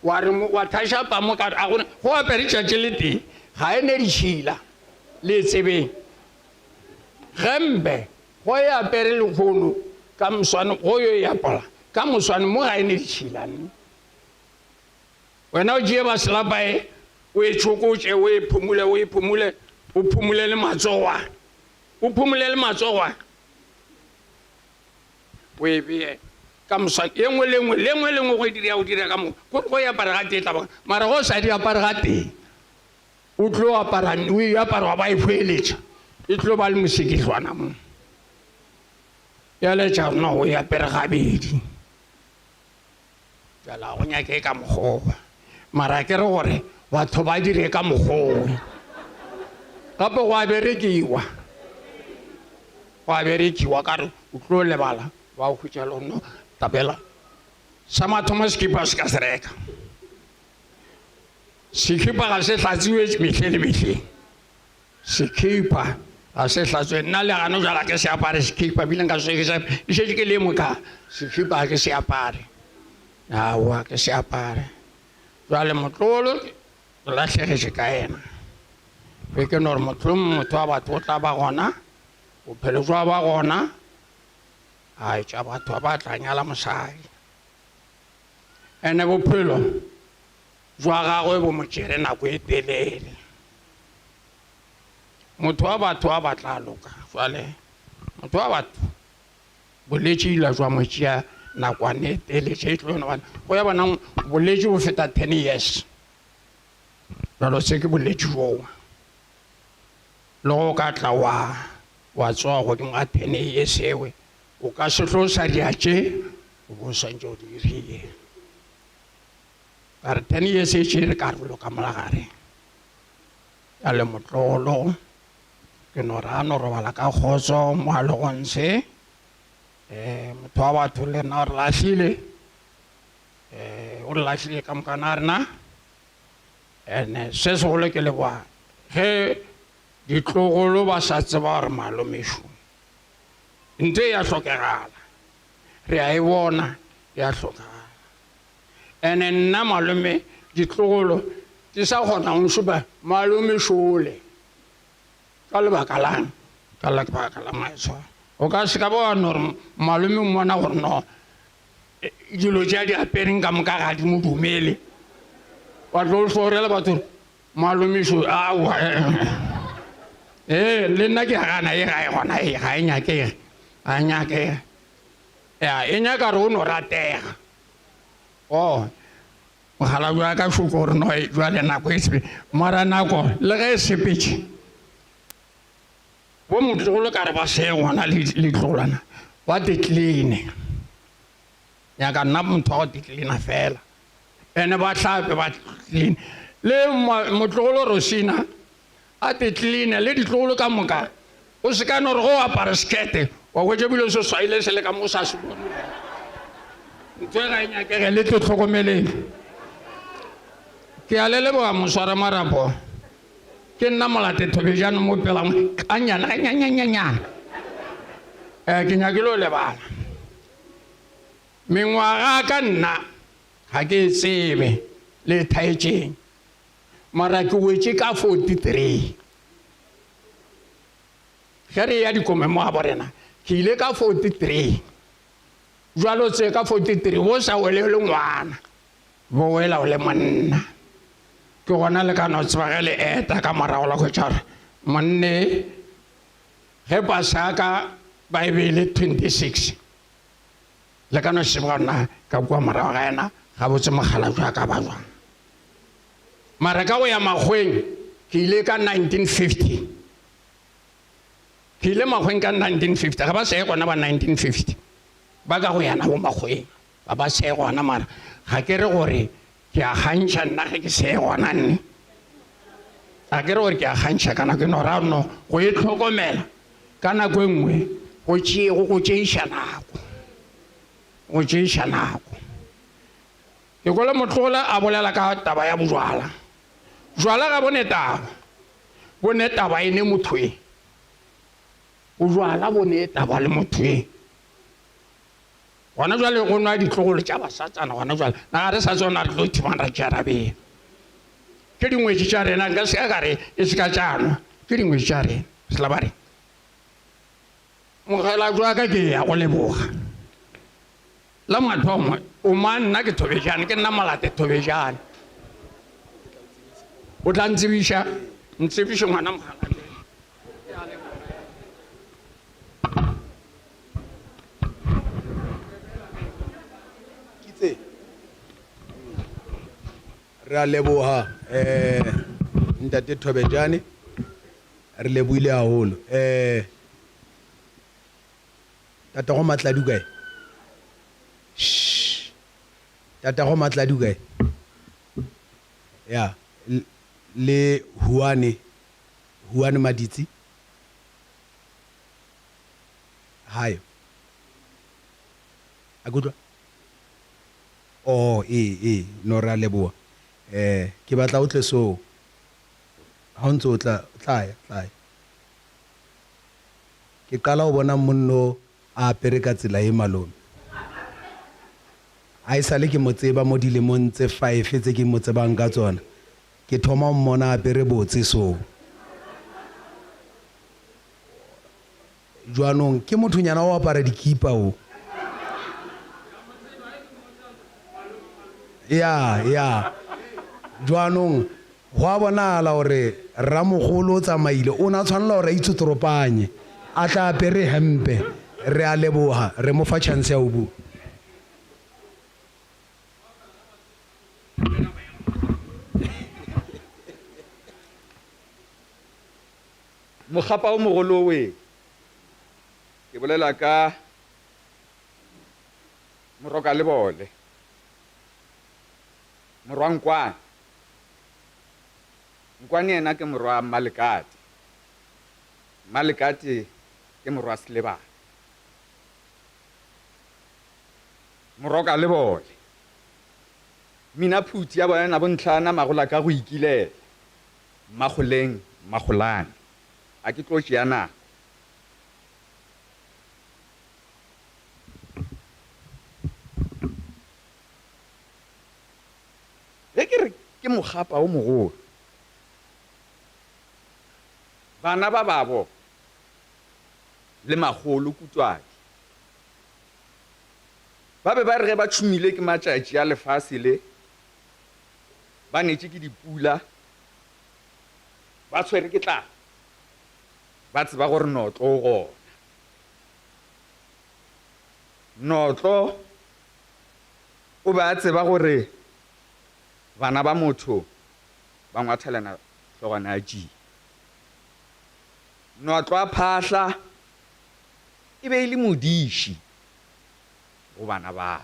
wa re wa thaša pa mo ka a gona go apere tšatši le tee ga e ne ditšhila le tsebeng. Gempe go e apere lekgono ka moswane go yo e apola ka moswane mo ga e ne ditšhila nne. Wena o tšee ba selapa e o e tšhokotše o e phumule o e phumule o phumule le matsogo a o phumule le matsogo a. O e bee ka moswane, ye nngwe le nngwe, le nngwe le nngwe go e dira, o dira ka moka. Ko go e apara ga tee tla ba, mara go sa di apare ga tee, o tlo apara, o e apara wa ba e hweletša, e tlo ba le mosekihlwana mo. Ya letša no o e apere gabedi. Bjale ga go nyake ka mokgowa, mara ke re gore batho ba dire ka mokgowa. Gape go a berekiwa, go a berekiwa ka re o tlo lebala wa hwetša le no tabela. Sa mathomo sekipa se ka se reka, sekipa ga se hlatsiwe mehleng le mehleng. Sekipa ga se hlatswe. Nna le gano jala ke se apare sekipa, bile nka se ke se ke šetše ke le mo ka sekipa ga ke se apare. Aowa ke se apare. Jwale motlolo ke lahlegetše ka yena. Be ke no re mohlomong motho wa batho o tla ba gona, bophelo jwa ba gona, a etša batho ba tla nyala mosadi. Ene bophelo jwa gagwe bo mo tšere nako e telele. Motho wa batho a ba tla loka jwale motho wa batho bolwetši ila jwa mo tšea nakwane e telele e tlo yona go ya bonang bolwetši bo feta 10 years jalo se ke bolwetši joo le go ka tla wa wa tsoga godimo ga 10 years ewe o ka se tlo sa dia tše o bo swantse o dirile ka re 10 years e tšere karolo ka molagare ya le motlolo ke no ra no robala ka kgotso mo a lego ntshe um motho wa batho le rena o re lahlile um o re lahlile ka mokana a rena and se segolo ke leboa ge ditlogolo ba sa tseba gore malomešo ntho e ya hlokegala re a e bona ya hlokagala Ene nna malome ditlogolo di sa kgona go nšupa malome šole. Ka lebaka lang? Ka lebaka la maitshwaro. O ka se ka ba wa no re malome o mmona gore no dilo tše a di apereng ka moka ga di mo dumele. Wa tlo hlorela batho gore malome šo aowa ee le nna ke a gana e ga e gona e ga e nyakege ga e nyakege. Ya e nyaka gore o no ratega. Oh Mokgalabje wa ka šoko gore no jwale nako e sepe mara nako le ge e sepetše bo motlogolo ka re ba se gona le ditlogolwana ba decline nyaka nna motho wa go decline fela ene ba hlape ba clean le motlogolo Rosina a decline le ditlogolo ka moka o se ka no re go apara sekete wa hwetša bile se swaile se le ka mo sa se bone ntho e ga e nyakege le tlo tlhokomeleng ke a le leboga moswara marapo ke nna molate thobejane mo pelang kanyana ganyanyanyanyana um ke nyakile o lebala mengwaga ka nna ga ke e tsebe le thaetšeng mara ke wetše ka 43 ge re ya dikomeng mo gabo rena ke ile ka 43 jalo tse ka 43 bo sa wele le ngwana bo wela o le monna ke gona le ka no tseba ge le eta ka morago la hwetša gore monne ge pasa ka ba e be e le 26 le ka no tseba nna ka kua morago ga yena gabotse mogala jwa ka ba jwang mara ka go ya makgweng ke ile ka 1950 ke ile makgweng ka 1950 ga ba seye gona ba 1950 ba ka go yana bo makgweng ba ba seye gona mara ga ke re gore ke a gantšha nna ge ke seye gona nne ga ke re gore ke a gantšha ka nako e no ra no go e tlhokomela ka nako e nngwe go tšee go go tšeiša nako go tšeiša nako Ke kwele Motlola a bolela ka taba ya bojwala. Jwala ga bo ne taba, bo ne taba e ne motho e. Bojwala bo ne taba le motho e. Gona jwale go nwa ditlogolo tša basatsana gona jwale, na ga re sa tsona re tlo ithibang ra tšea ra bea. Ke dingwetši tša rena, nka se ka ka re e se ka tša nwa, ke dingwetši tša rena, se la ba re. Mogela jwa ka ke ya go leboga. La mathomo, o mang? Nna ke Thobejane, ke nna Molate Thobejane. O tla ntsebiša? Ntsebiše ngwana Mokgalabje. Kitse. Re a leboga eh ntate Thobejane. Re lebohile haholo. Eh Tatago Matladi o kae? Shh. Tatago Matladi o kae? Ya, le Huane, Huane Maditsi. Hayo. A ke utlwa? Oh, ee, ee, no re a leboha. Eh, ke batla o tle so. Ha o ntse o tla, tlaya, tlaya. Ke qala go bona monno a apere ka tsela ye malome. A e sale ke mo tseba mo dilemong tse five tse ke mo tsebang ka tsona, ke thoma go mmona a apere botse so. Jwanong ke mothonyana wa go apara dikipa o. Ya, ya. Jwanong Go a bonagala gore rramogolo o tsamaile, o ne a tshwanela gore a itsotoropanye, a tla apere hempe. Re a leboga, re mo fa chance ya go bua. Mokgapa o mogolo we, ke bolela ka Morokalebole, Morwankwane. Nkwane yena ke morwa Mmalekate. Mmalekate ke morwa Selebane. Morokalebole. Mina phuti ya bona na bontlhana magola ka go ikilela. Mmagoleng Mmagolane. A ke tlo tšea nako. Ge ke re ke mokgapa o mogolo. Bana ba babo le makgolo Kutwadi ba be ba re ge ba tšhumile ke matšatši a lefase le, ba netše ke dipula, ba tshwere ke tlala, ba tseba gore Notlo o gona. Notlo o be a tseba gore bana ba motho ba ngwathelana hlogwana ya tšie. Notlo a phahla e be e le modiši go bana babo.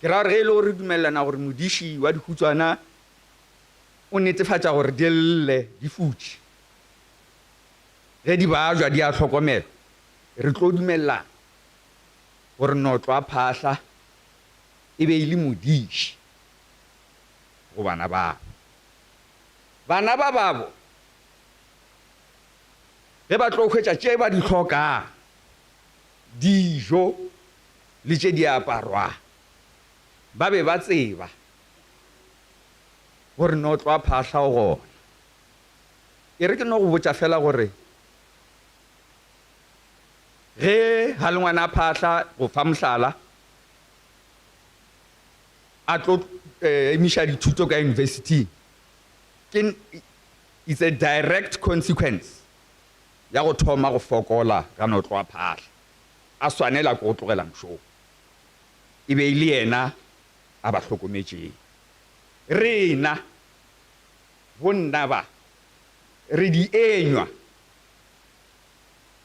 Ke ra gore ge e le gore re dumelelana gore modiši wa dihutswana o netefatša gore di lle di futše, ge di bajwa di a hlokomelwa, re tlo dumelelana gore Notlo a phahla e be e le modiši go bana babo. Bana ba babo ge ba tlo hwetša tše ba di hlokang, dijo le tše di aparwang, ba be ba tseba gore Notlo a phahla o gona. E re ke no go botša fela gore ge Halengwana a phahla, go fa mohlala, a tlo emiša dithuto ka yunibesithing, ke it's a direct consequence ya go thoma go fokola ga Notlo a phahla, a swanela ke go tlogela mošomo. E be e le yena a ba hlokometšeng. Rena bonna ba re dienywa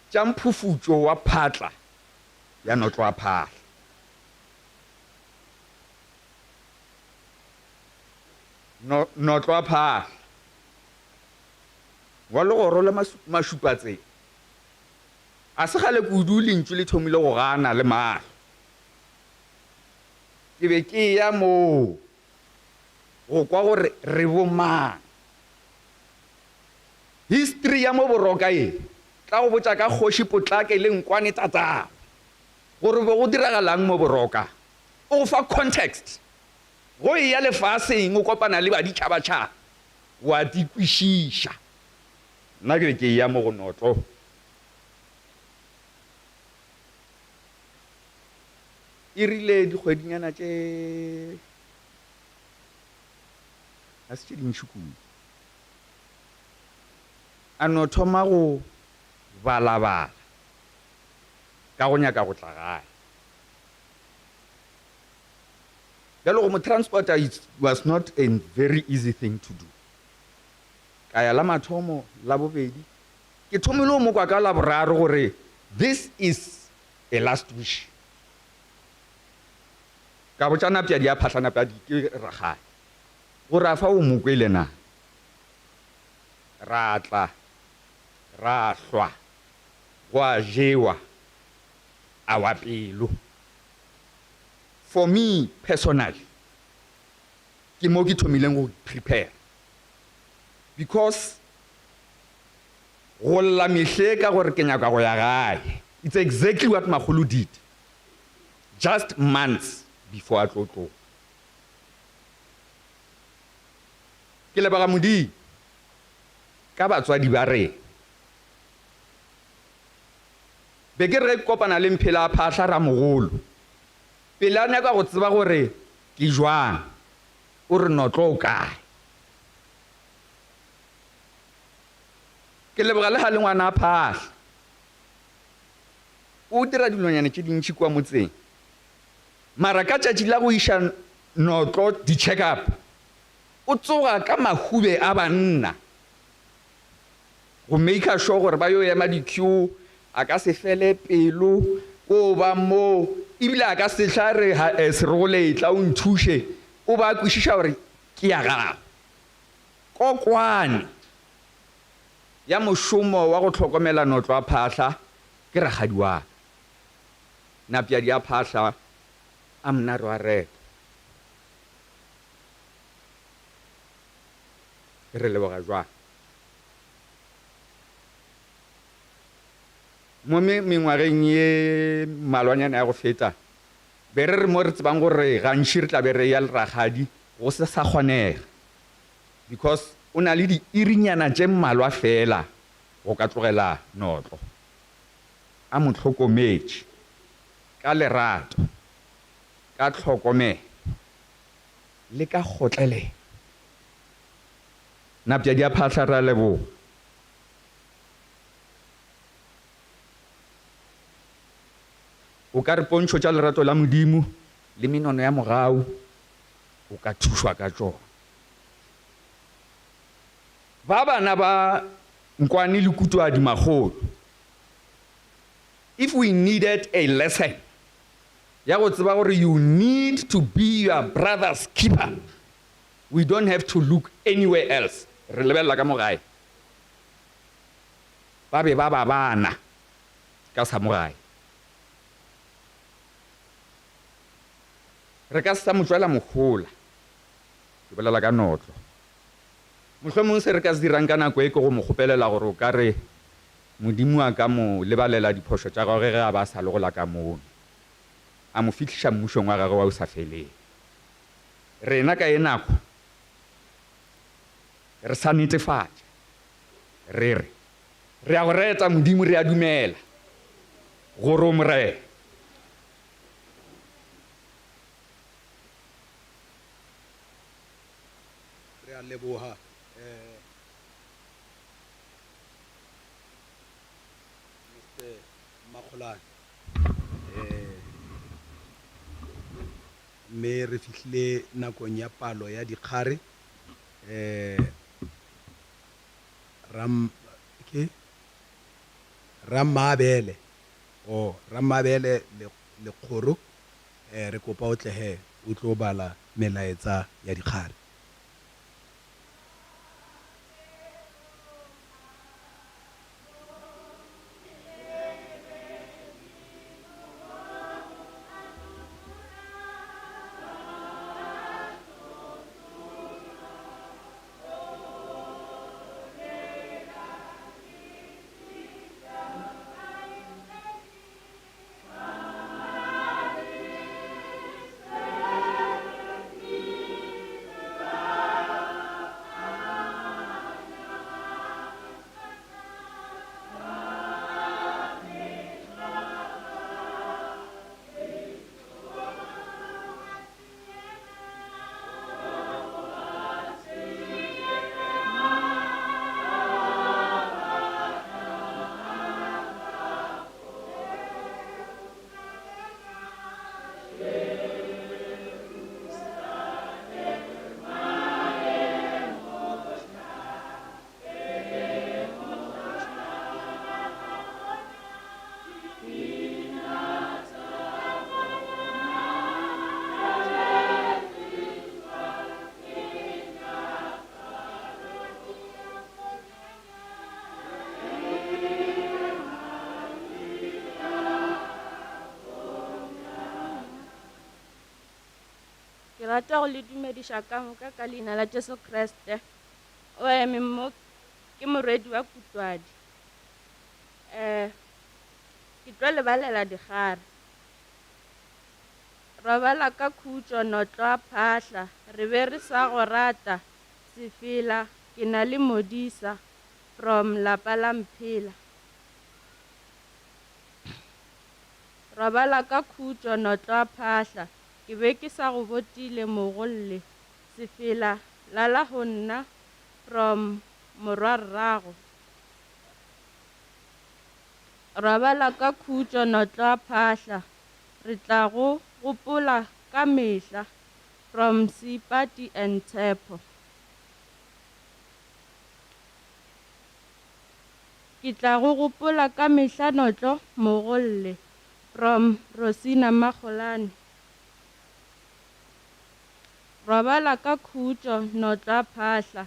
tša mphufutšo wa phatla ya Notlo a phahla. No, Notlo a phahla wa legoro la mašupatsela. A se kgale kudu lentšu le thomile go gana le mahlo. Ke be ke eya moo go kwa gore re bomang. History ya mo Boroka e tla go botša ka Kgoši Potlake le Nkwane tatagwe gore be go diragalang mo Boroka. O go fa context. Go eya lefaseng o kopana le baditšhabatšhaba wa di kwešiša. Nna ke be ke eya mo go Notlo. E rile dikgwedinyana tše ga se tše dintši kudu, a no thoma go balabala ka go nyaka go tla gae. Bjalo go mo transporta it was not a very easy thing to do. Ka ya la mathomo, la bobedi, ke thomile go mo kwa ka la boraro gore this is a last wish. Ka botša Napjadi ya phahla Napjadi ke rakgadi gore a fa o mo kwele na. Ra tla ra hlwa gwa jewa a wa pelo. For me personally ke mo ke thomileng go prepare because go lla mehle ka gore ke nyaka go ya gae it's exactly what makgolo did just months before a tlo tloga. Ke leboga Modimo ka batswadi ba rena. Be ke re ge ke kopana le Mphela a phahla ramogolo, pele a nyaka go tseba gore ke jwang, o re Notlo o kae? Ke leboga le ga le ngwana a phahla. O dira dilonyana tše dintši kua motseng. Mara ka tšatši la go iša Notlo di-check-up, o tsoga ka mahube a banna go maker sure gore ba yo ema di-queue, a ka se fele pelo, o ba moo, ebile a ka se hla re eh, Serogole etla o nthuše, o ba kwešiša gore ke ya gago. Kokwane ya mošomo wa go hlokomela Notlo a Phahla ke rakgadi wa ka, Napjadi a Phahla a Mnare wa Reto. Re leboga jwang? Mo mengwageng ye mmalwanyana ya go feta, be re re mo re tsebang gore gantši re tla be re eya le rakgadi, go se sa kgonega because o na le diirinyana tše mmalwa feela. go ka tlogela Notlo a mo hlokometše ka lerato, ka tlhokomelo le ka kgotlelelo. Napja di a phahla, re a leboga. O ka re pontšho tša lerato la Modimo le menono ya mogau o ka thušwa ka tšona. Ba bana ba Nkwane le Kutuadi Makgolo, if we needed a lesson ya go tseba gore you need to be your brother's keeper, we don't have to look anywhere else, re lebelela ka mo gae. Ba be ba babana ka sa mo gae. Re ka se sa mo tšwela mohola. Ke bolela ka Notlo. Mohlomong se re ka se dirang ka nako e ke go mo kgopelela gore o ka re Modimo a ka mo lebalela diphošo tša gagwe ge a ba a sa le go la ka mono, a mo fihliša mmušong wa gagwe wa o sa feleng. Rena ka ye nako re sa netefatša re re, Re a go reta, Modimo, re a dumela gore o Morena. Re a leboga Mister Makgolane. Mme re fihlile nakong ya palo ya dikgare. Ram, ke Rammaabele, oh, Rammaabele Lekgoro, re kopa o tle he o tlo bala melaetsa ya dikgare. Ke rata go le dumediša ka moka ka leina la Jesu Kriste. O eme mo ke morwedi wa Kutwadi. Eh, ke tlo le balela dikgare. Robala ka khutšo notlo a phahla, re be re sa go rata, sefela, ke na le modisa, from lapa la Mphela. Robala ka khutšo notlo a phahla, ke be ke sa go botile mogolle, sefela, lala go nna, from morwarrago. Robala ka khutšo notlo a phahla, re tla go gopola ka mehla, from Seipati and Tshepo. Ke tla go gopola ka mehla notlo mogolle, from Rosina Makgolane. Robala ka khutšo notlo a phahla,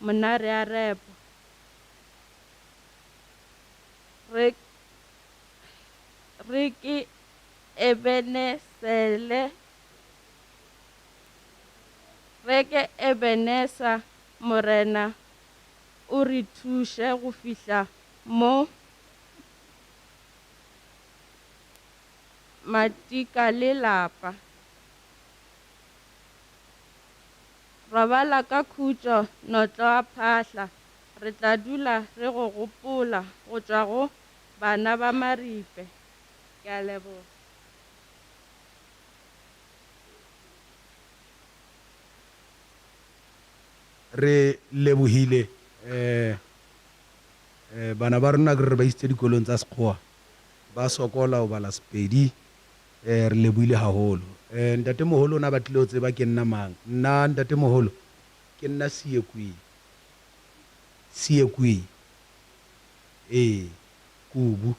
monare a repo. Re, re ke Ebenesele, re ke Ebenesa, Morena o re thuše go fihla mo Matika le lapa. Robala ka khutšo notlo a phahla. Re tla dula re go gopola go tšwa go bana ba Maripe. Ke a leboga. Re lebohile eh eh bana ba rona akere re ba isitse dikolong tsa sekgowa ba sokola ho bala Sepedi eh re lebohile haholo. Eh ntatemoholo o na batlile ho tseba ke nna mang. Nna ntatemoholo ke nna Seekwii. Seekwii ee Kubu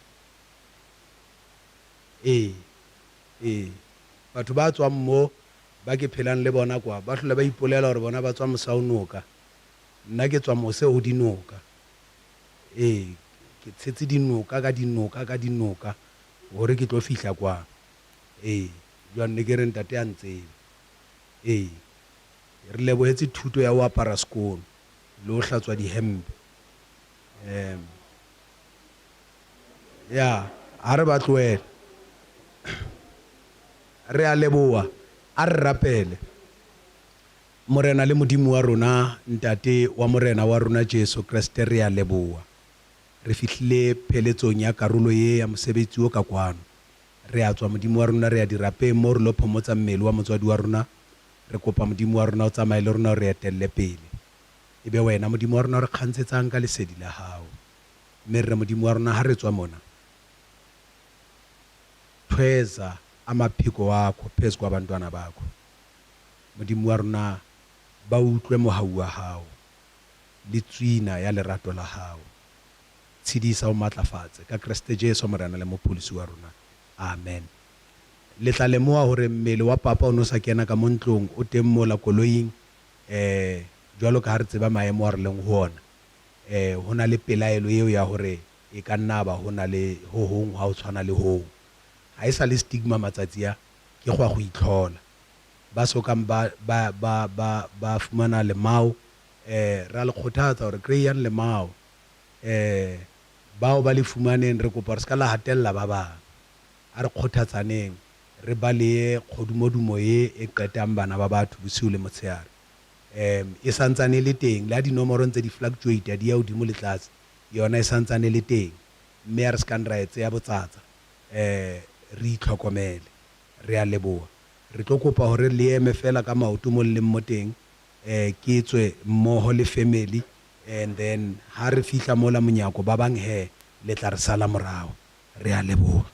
ee ee batho ba tswang mo Ba ke phelang le bona kwa ba hlola ba ipolela gore bona ba tswa mosaonoka. Nna ke tswa mose ho dinoka. Ee, ke tshetse dinoka ka dinoka ka dinoka gore ke tlo fihla kwa. Ee, jwang ne ke re ntate a ntsebe. Ee, re lebohetse thuto ya ho apara sekono le ho hlatswa dihempe. Um, ya, ha re ba tlohele. Re a leboha. A re rapele. Morena le Modimo wa rona, Ntate wa Morena wa rona Jesu Kriste, re a leboha. Re fihlile pheletsong ya karolo ye ya mosebetsi wo ka kwano. Re a tswa, Modimo wa rona, re ya dirapeng moo re lo phomotsa mmele wa motswadi wa rona. Re kopa Modimo wa rona o tsamaye le rona o re etelle pele. E be wena, Modimo wa rona, o re kgantshetsang ka lesedi la hao. Mme Rre Modimo wa rona, ha re tswa mona, Thweza amaphiko akho phezu kwabantwana bakho, Modimo wa rona, ba utlwe mohau wa hao le tswina ya lerato la hao. Tshedisa o matlafatse, ka Kreste Jesu Morena le Mopholosi wa rona. Amen. Le tla lemoha hore mmele wa Papa o ne o sa kena ka mo ntlong, o teng mola koloing, eh, jwalo ka ha re tseba maemo a re leng ho ona. Eh, ho na le pelaelo eo ya hore E ka nna ba ho na le ho hong hwa ho tshwana le hoo. Ha e sa le stigma matsatsi a, ke gwa go itlhola. Ba so kang ba, ba, ba, ba, ba fumana lemao, eh, ra le kgothatsa hore kry-ang lemao. Eh, bao ba le fumaneng re kopa hore se ka la hatella ba bang. A re kgothatsaneng, re baleye kgodumodumo ye e qetang bana ba batho bosiu le motshehare. Eh, e santsane e le teng, le ha dinomoro ntse di fluctuate-a di ya hodimo le tlase, Yona e santsane e le teng, mme a re se kang ra e tseya botsatsa. Um re itlhokomele. Re a leboha. Re tlo kopa hore le eme feela ka maoto mo le leng mo teng, um ke tswe mmoho le family and then ha re fihla mola monyako ba bang hee le tla re sala morao. Re a leboha.